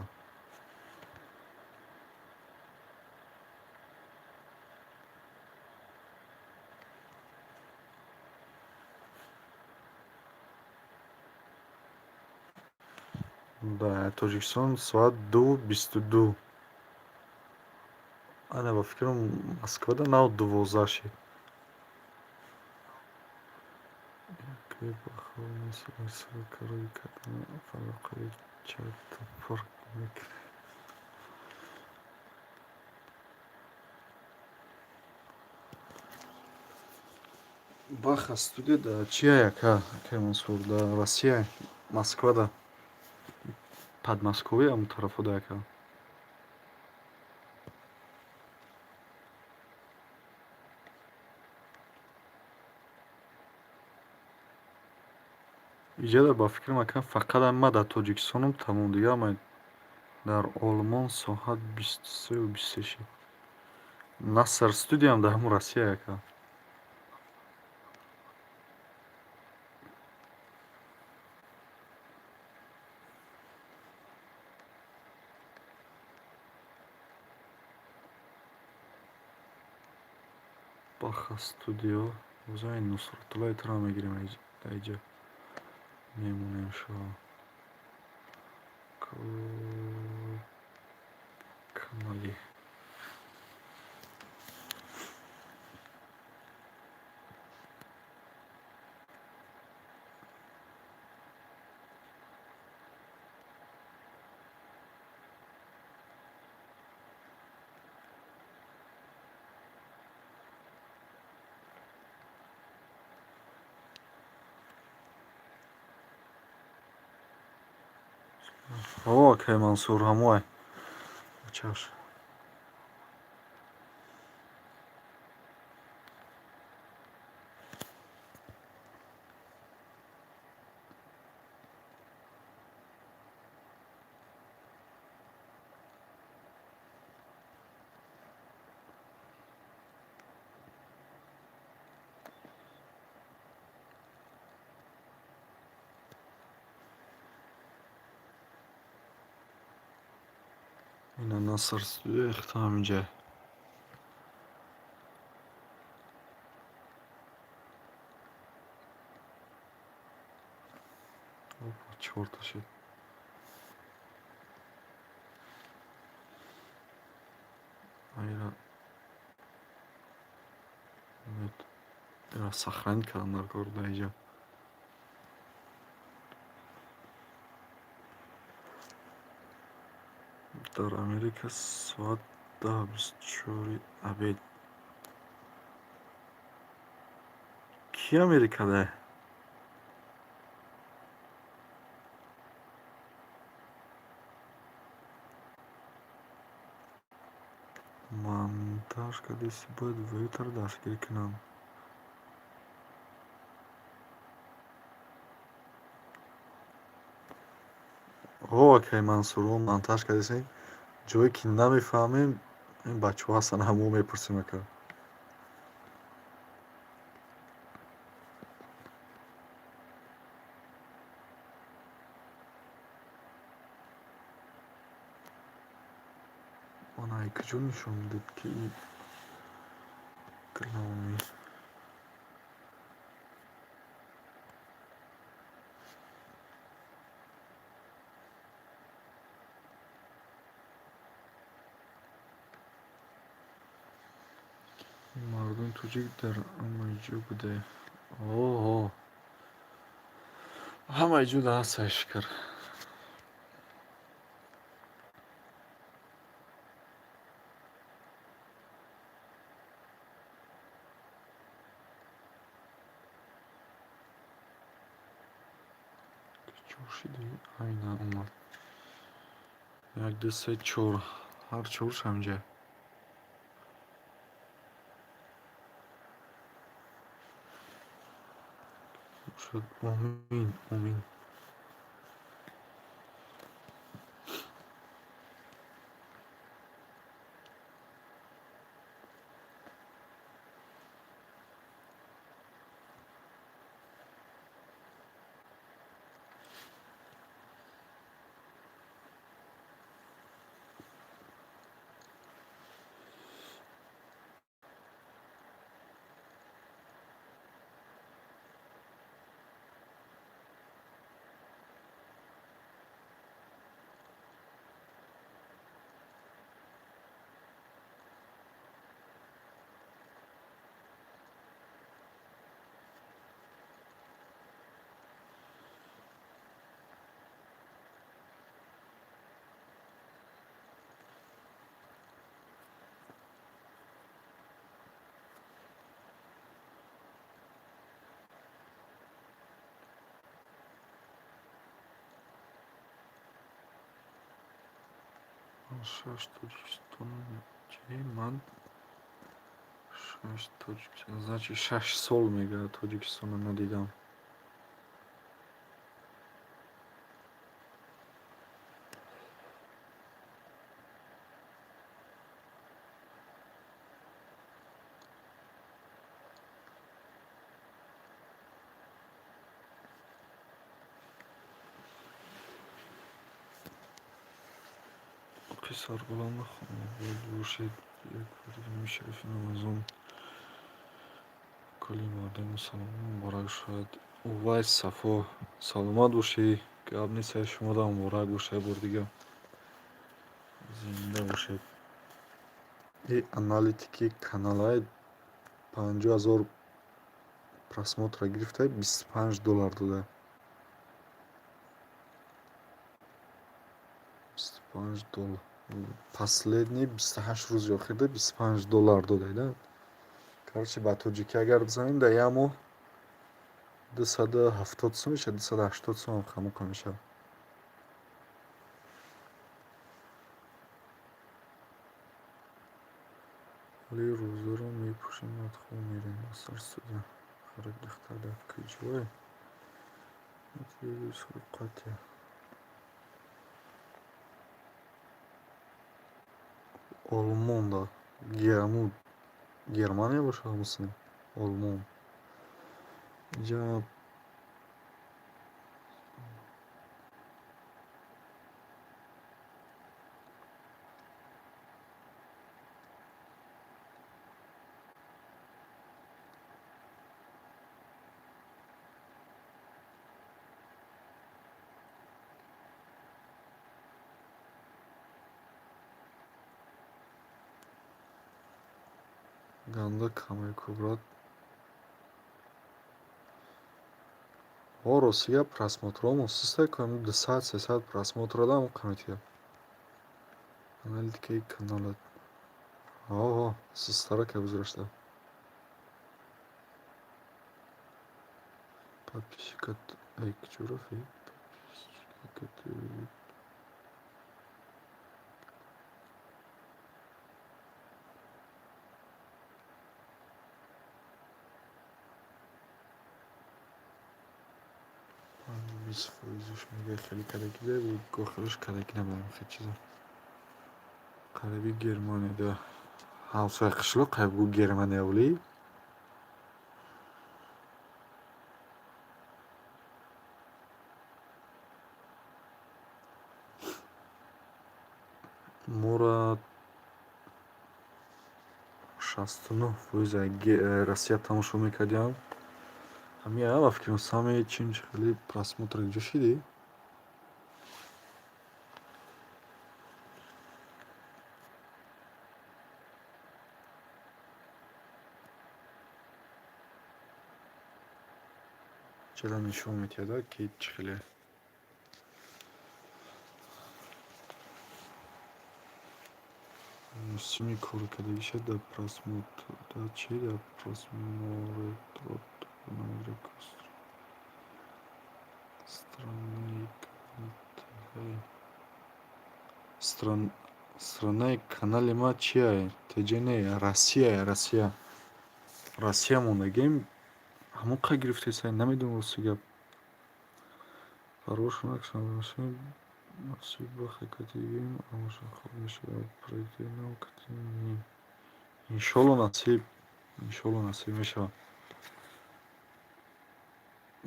Дар Тоҷикистон соат 2:22. Ана, ба фикрам, Москвада нав 12 шид. Ссылка рӯй кардана фарқҳои чата фарқ мекунад. Баха студия дар чия, ака? Акай Мансур, дар Россия, Москвада. Подмосковье ҳамон тарафҳо ака. Иҷада ба фикрам, ака, фақат ман дар Тоҷикистонам, тамом, дига ҳама дар Олмон соат 23:23 шид. Наср студиям дар ҳамон Россия, ака. Баха студио. Озай Нусратуллои туро мегирем дар иҷа. Мемонем шо. Канали. О, акай Мансур, ҳамоай. Чаш. Ина Наср студия хто ҳаминҷа. Чорта шуд. Айра сохранить кардам дар кор дар инҷа. Дар Америка соат 10:24 обед. Ки Америкада? Монтаж кардеси, бояд вютар дастгирӣ кунам. О, акай Мансур, мо монтаж кардесем. Ҷое ки намефаҳмем, ин бачаҳо ҳастанд, ҳамо мепурсем, ака. Ана куҷо нишон дод, ки главный мардуми тоҷик дар ҳамаи ҷо буде. Оҳо, ҳамаи ҷо дар ҳастае, шукр. Чор шиди? Айна омад. Як, ду, се, чор. Ҳар чорш ҳаминҷа. Шуд. Омин, омин. Шаш Тоҷикистон чи? Ман шаш Тоҷикистон, значит, 6 сол мегӯяд, Тоҷикистонро надидам. Оқи сарбаланд хонобод бошед. Як бори шарифи Рамазон кулли мардуми мусалмон муборак шавад. Увайс Сафо, саломат бошӣ, гап нест, шуморо муборак бошад бори дигар. Зинда бошед. И аналитики каналай 50 000 просмотра гирифта, 25 доллар дода. 25 доллар. Последний 28 рӯзи охирда 25 доллар дода. Короче, ба тоҷикӣ агар бизанем, дар як моҳ 270 сум мешавад, 280 сум хамоқа мешавад. Вале рӯзаро мепӯшем, баъд хоб мерем. Наср студия. Харак духтар дар куҷое? Қатъя. Олмонда. Ҳамун Германия бошад, ҳамусин? Олмон. Инҷа Ганда камай ку, брат. Ҳо, рости гап, просмотрҳомон систа ку, ҳамин 200, 300 просмотр дам қаметия. Аналитикаи каналат. Ҳо, систарака гузашта. Подписчикат ай куҷо рафт? Подписчикат. 20 фоизаш мега хеле кадаки да, охираш кадаки набудам хел чиза. Қариби Германияда ҳамсоя қишлоқ қайб гу Германия вали. Моро 69 фоиз Россия тамошо мекардиам. Ҳамин ба фикрам самое чин хеле просмотр ҷо шидӣ? Чара нишон медиҳад, ки чӣ хеле. Мусими кор кардагиша дар просмотр, дар чи, дар просмотр. Странаи странаи канали ма чия? ТЖ не, Россия, Россия. Россия мондагем, ҳамон қа гирифтесай, намедонам, рости гап. Парвош накшам, насиб бахе катигем, амаша хоб мешавад, проекти нав катим. Иншолло насиб, иншолло насиб мешавад.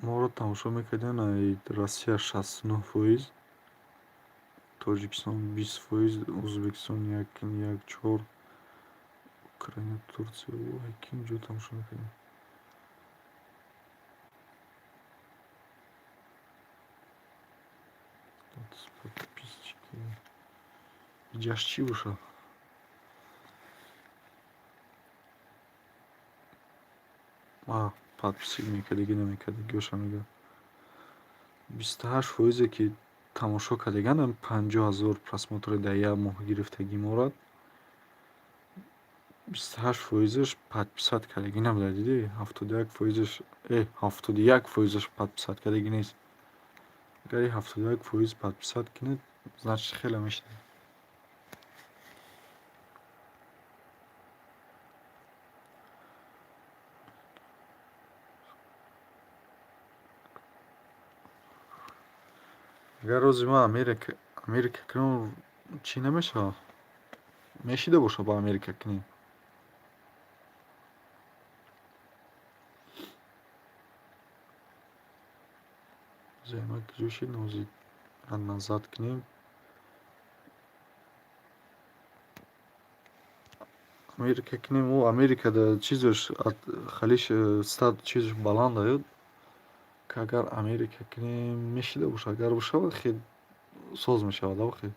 Моро тамошо мекардем Россия 69 фоиз, Тоҷикистон 20 фоиз, Ӯзбекистон як як чор, Украина, Турсия. Вой, ким ҷо тамошо мекардем? Подписчики. Иҷаш чӣ бошад? А, подписчик мекардагӣ, намекардагиёша мегӯяд. 28 фоизе ки тамошо кардаган, 50 000 просмотри дар як моҳ гирифтагӣ морад. 28 фоизаш подписать кардагӣ набуда, дидӣ? 71 фоизаш, 71 фоизаш подписать кардагӣ нест. Агар и 71 фоиз подписать кунед, значит, хеле мешавад. Агар рӯзи ман Америка кунам, чӣ намешавад? Мешида бошад ба Америка кунем? Займа куҷо шид? Нози назад кунем. Америка кунем, о, Америкада чизаш халиш стат чизаш баланд аю. Агар Америка кунем, мешида бошад. Агар бошавад, хел соз мешавад, охи.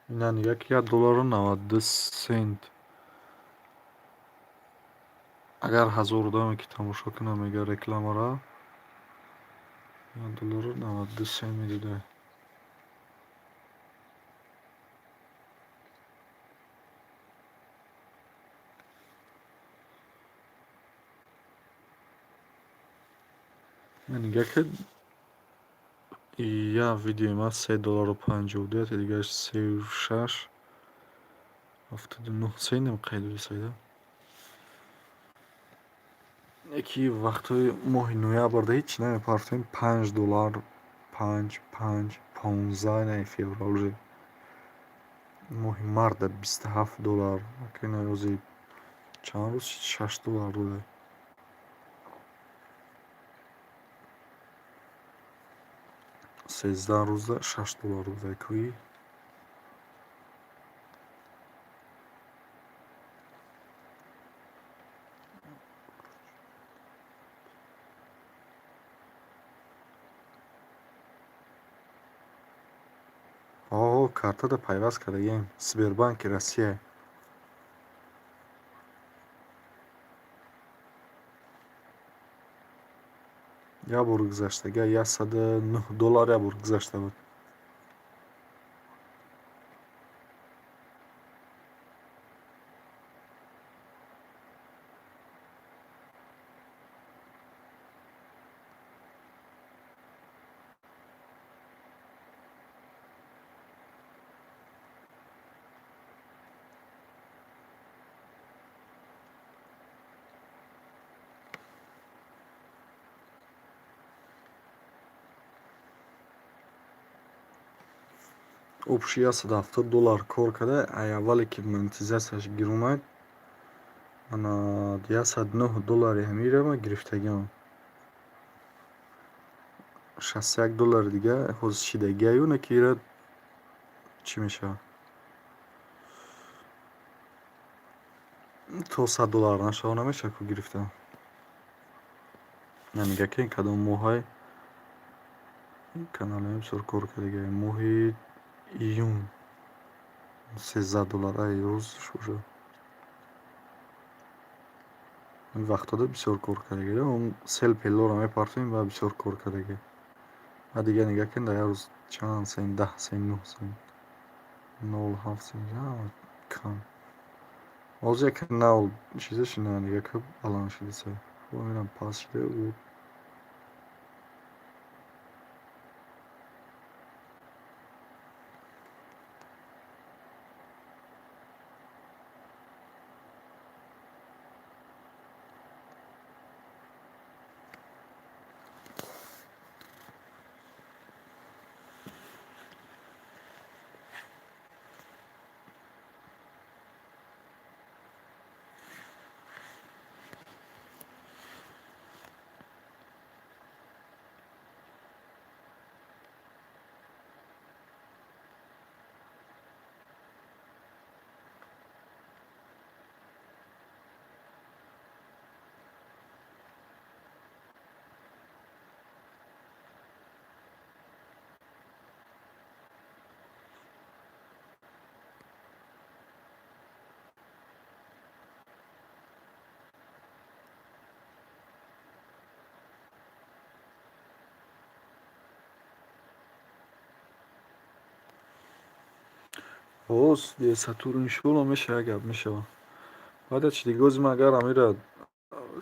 Ина нигоҳ ки, 1 доллару 92 сент. Агар 1000 одаме ки тамошо кунад, мега, рекламара 1 доллару 92 сент медода. Нигоҳ ки, як видеои ман 3 доллару 52, яке дигараш сею шаш 79 сентам қайд додисайда. Яки вақтҳои моҳи ноябрда ҳеҷ намепартоем, 5 доллар, панҷ, панҷ, 15, на феврал уже. Моҳи марта 27 доллар, акина ҳози чанд рӯз шуд, 6 доллар дода. 13 рӯза 6 доллар буда кӯи. О, картада пайваст кардагием, Сбербанки Россия. Як бор гузаштага 109 доллар, як бор гузашта буд. Общий 170 доллар кор карда. Ай аввале ки монетизатсияш гиромад, ана 109 доллари ҳамира ма гирифтагиам. 61 доллари дига ҳозир шидагиаю, не ки ира чӣ мешавад, то 100 доллар нашава, намешавад ку гирифта. Нигаҳ кунед, кадом моҳай каналҳои бисёр кор кардагиай. Моҳи июн 13 доллар, ай рӯзш бошад. Вақтода бисёр кор кардагиа. Сел пеллоро мепартоем ва бисёр кор кардагиа. Ва дигар нигаҳ кунед, дар як рӯз чанд сент: 10 сент, 9 сент, 0,7 сент, кам. Ҳозир як нав чизаш ина, нигаҳ ки баланд шудаса, инам паст шуда. Боз Сатур, иншоалло, мешава, гап мешава. Баъд чи дига, ози ман агар амира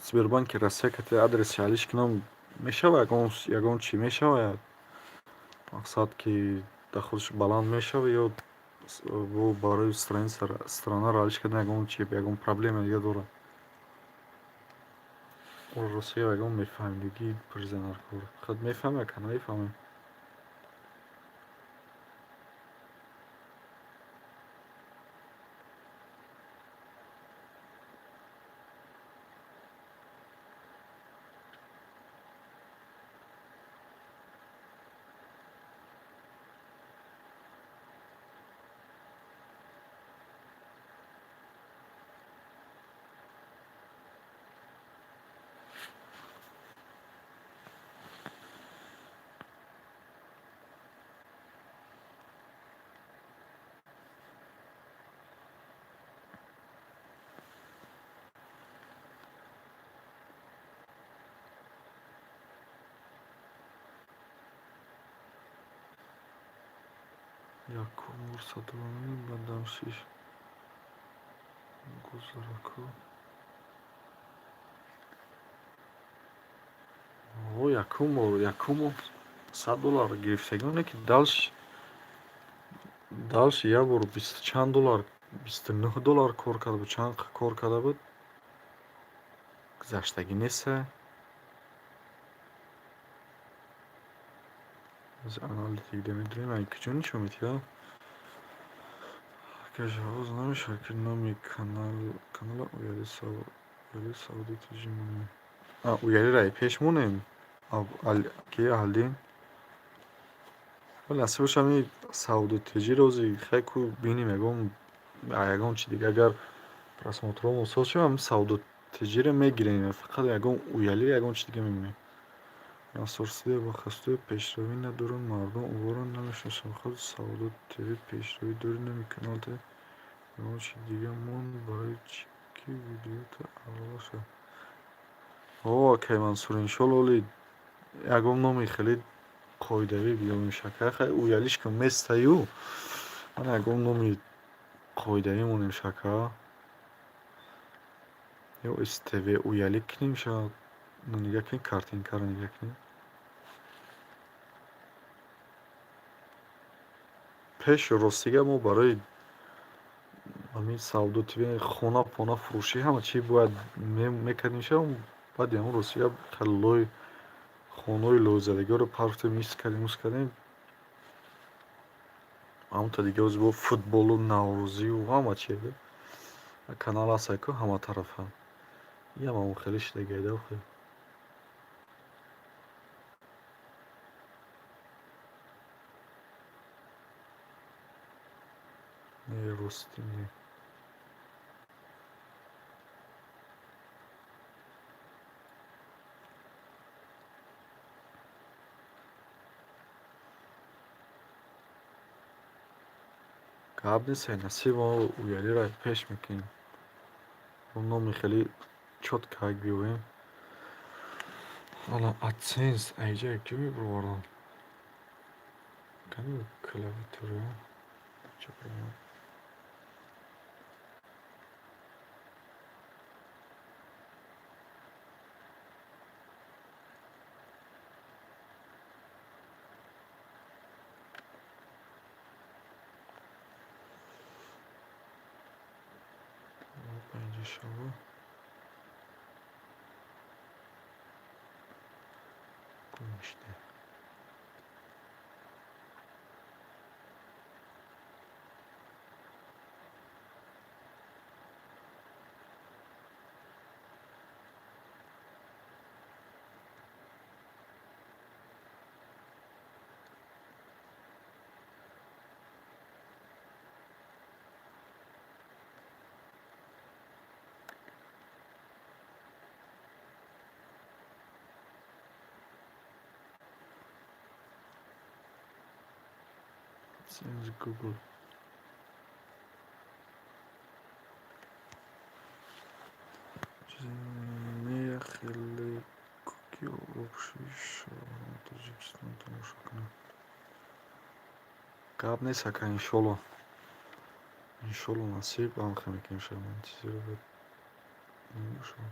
Сбербанки Россия кати адреси алиш кунам, мешава? Ягон чӣ мешава, мақсад ки доходаш баланд мешава ё бо барои странаро алиш кардан ягон чи, ягон проблема дига дорад? Россия ягон мефаҳмидагӣ призанаркор худ мефаҳмем, яка намефаҳмем. Якум бор 100 доллар, баъдам шиш гузараку. О, якум бор, якум бор 100 доллар гирифтагиам, не ки дальше як бор бисту чанд доллар, 29 доллар кор карда буд, чанд кор карда буд, гузаштагӣ неста. Аналитик медонем, ай куҷо нишон медиҳад? Ҳоз намешавад ки номи канал, канала Ояли Сауди Тиҷи монем. Оялиро ай пеш монем ки Аҳлиддин. Вале насиб боша, ҳами Савдо ТЖ рози хай ку бинем, ягон чи дига, агар просмотрҳомо соз шавад, ҳами Савдо ТЖ-ро мегирем, фақат ягон уяли, ягон чи дига мемонем. Насорсида ва хастуя пешравӣ надоранд, мардум ӯро намешиносанд. Худ Савдо ТВ пешравӣ дорӣ намекунад. Ягон чи дига монд, барои чӣ ки видеото аввала шавад. О, акай Мансур, иншолло, оли ягон номи хеле қоидавӣ биёбем, шака. Хай, уялиш ку местаю, ман ягон номи қоидавӣ монем, шака. Ё СТВ уялӣ кунем шояд. Нигаҳ кунед, картинкаро нигаҳ кунед. Пеш ростига мо барои ҳамин Савдо ТВ хона пона фурӯшӣ, ҳама чи бояд мекардем шав. Баъди ҳамон ростига хеле лой хонаҳои лойзадагиҳоро партофтем, мис кардем, ус кардем. Ҳамонта дига ози бо футболу наврӯзию ҳама чи канал ҳаст ку ҳаматарафа. Иам ҳамон хеле шидагида охи. Не, рости не. Гап нест, насиб, мо уялиро пеш мекунем. Номи хеле чёткак биёбем. Ана AdSense айҷа ки мебаровардам. Кани клавиатура? Ча баромад? Инҷа шава. Гумиште. AdSense Google. Не хеле ки общий шаванд, Тоҷикистон тамошо кунад. Гап нест, ака, иншолло. Иншолло, насиб, ҳамхел мекунем шава. Чизеро бояд набошад.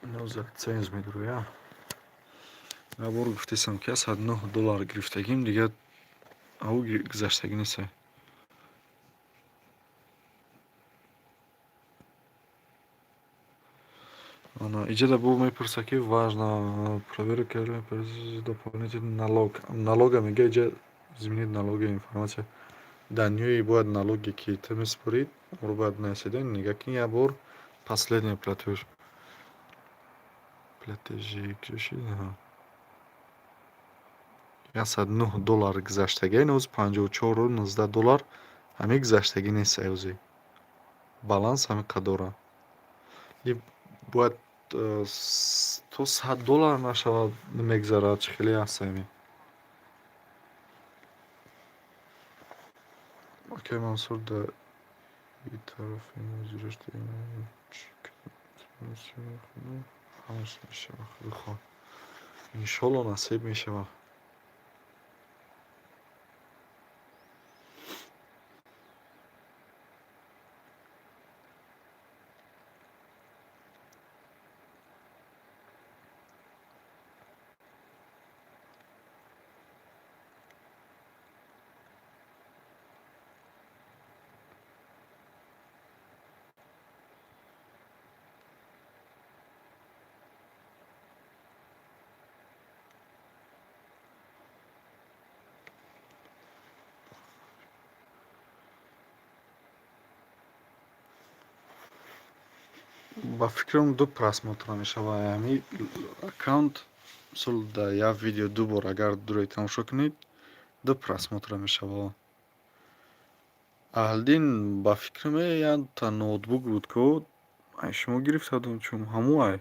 Ноз AdSense медуроя. Як бор гуфтесам, ки 109 доллар гирифтагим, дига ав гузаштагӣ нест. Ана иҷода бо мепурсад, ки важно проверка дополнительный налог. Налога мега иҷа изменить налоги информация. Данные бояд налоги ки ту месупорӣ, онро бояд нависида. Нигаҳ кун, як бор последний платеж. Платежи куши. 109 доллар гузаштагӣ, ин оз 54,19 доллар ҳамин гузаштагӣ нест ози. Баланс ҳамин қадр дорад. И бояд то 100 доллар нашавад, мегзарад, чӣ хеле ҳаст ҳамин. Окей, Мансур, дар и тарафи мозираш ҳамаш мешавад, худо хоҳад. Иншолло, насиб мешавад. Ба фикрам, ду просмотр мешавад ҳами аккаунт. Мисол, дар як видео ду бор агар дурои тамошо кунед, ду просмотр мешавад. Аҳлиддин, ба фикрам, якта ноутбук буд, ку ай шумо гирифта будем, чун ҳамун ай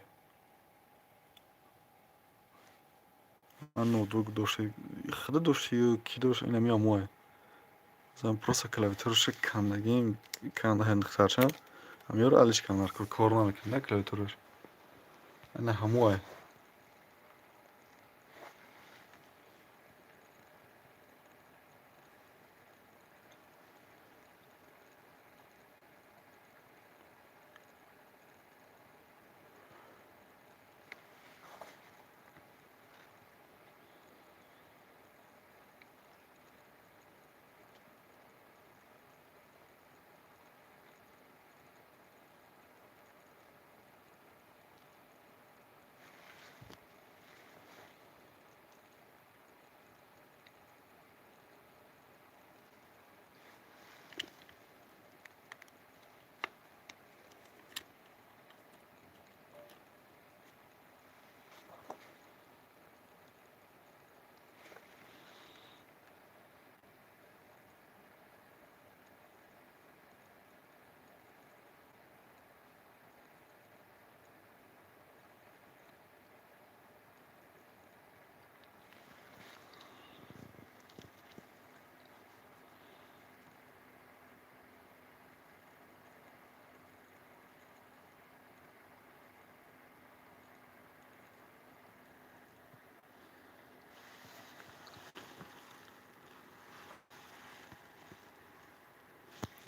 ман ноутбук дошти, худа дошти ё кӣ дошт, инами ҳамун ай. Просто клавиатураша кандагим, канда ҳамёро алиш кардам, кор намекунад клавиатураш. Ана ҳамун ай.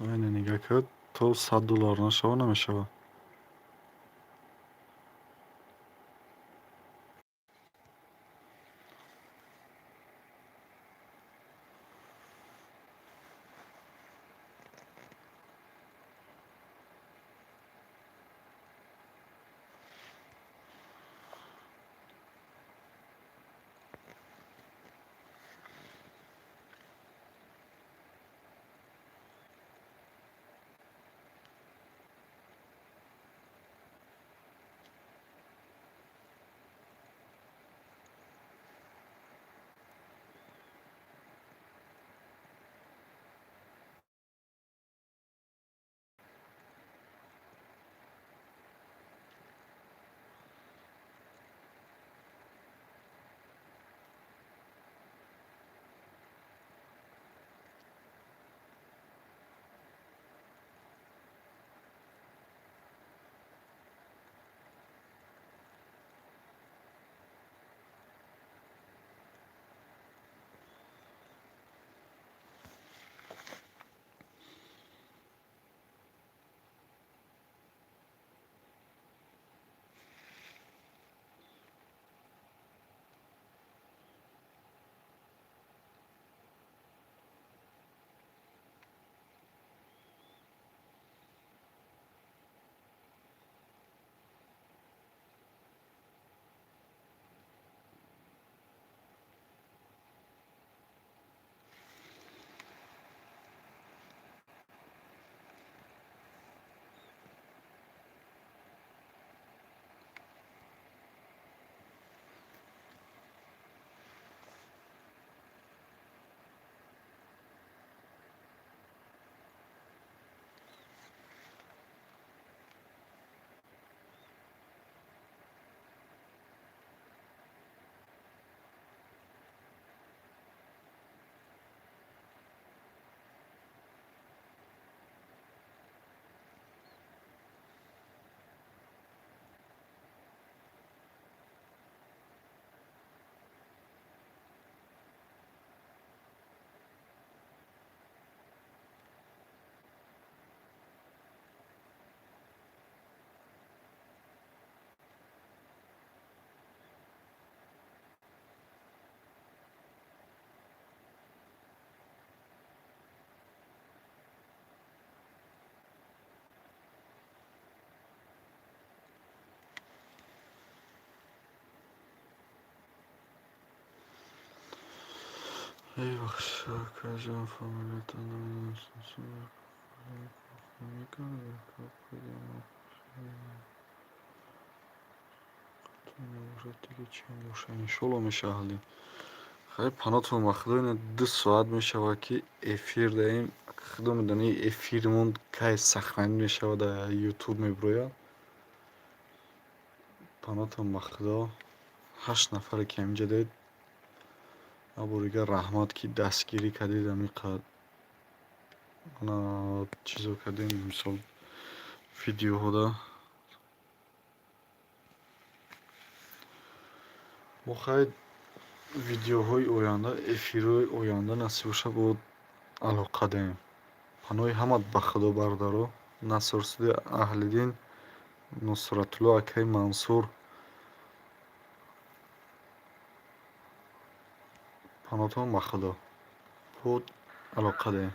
Айна нигаҳ кард, то 100 доллар нашава, намешавад. Эй, бахш, акаҷон, фамилиятон намедонистам. Иншолло мешавад ҳалли. Хай, паноҳтон ба Худо, ина 2 соат мешавад, ки эфир даем. Худо медонад, эфирмон кай сохранить мешавад, дар Ютуб мебирояд. Паноҳтон ба Худо. Ҳашт нафаре, ки ҳаминҷа доред, як бори дигар раҳмат, ки дастгирӣ кардед, ҳамин чизо кардем, мисол, видеоҳода. Мо, хай, видеоҳои оянда, эфирҳои оянда, насиб бошад, бо алоқа даем. Паноҳи ҳамат ба Худо, бародаро. Насрсуди Аҳлиддин, Нусратулло, акаи Мансур. Паноҳтон ба Худо. Бо алоқа даем.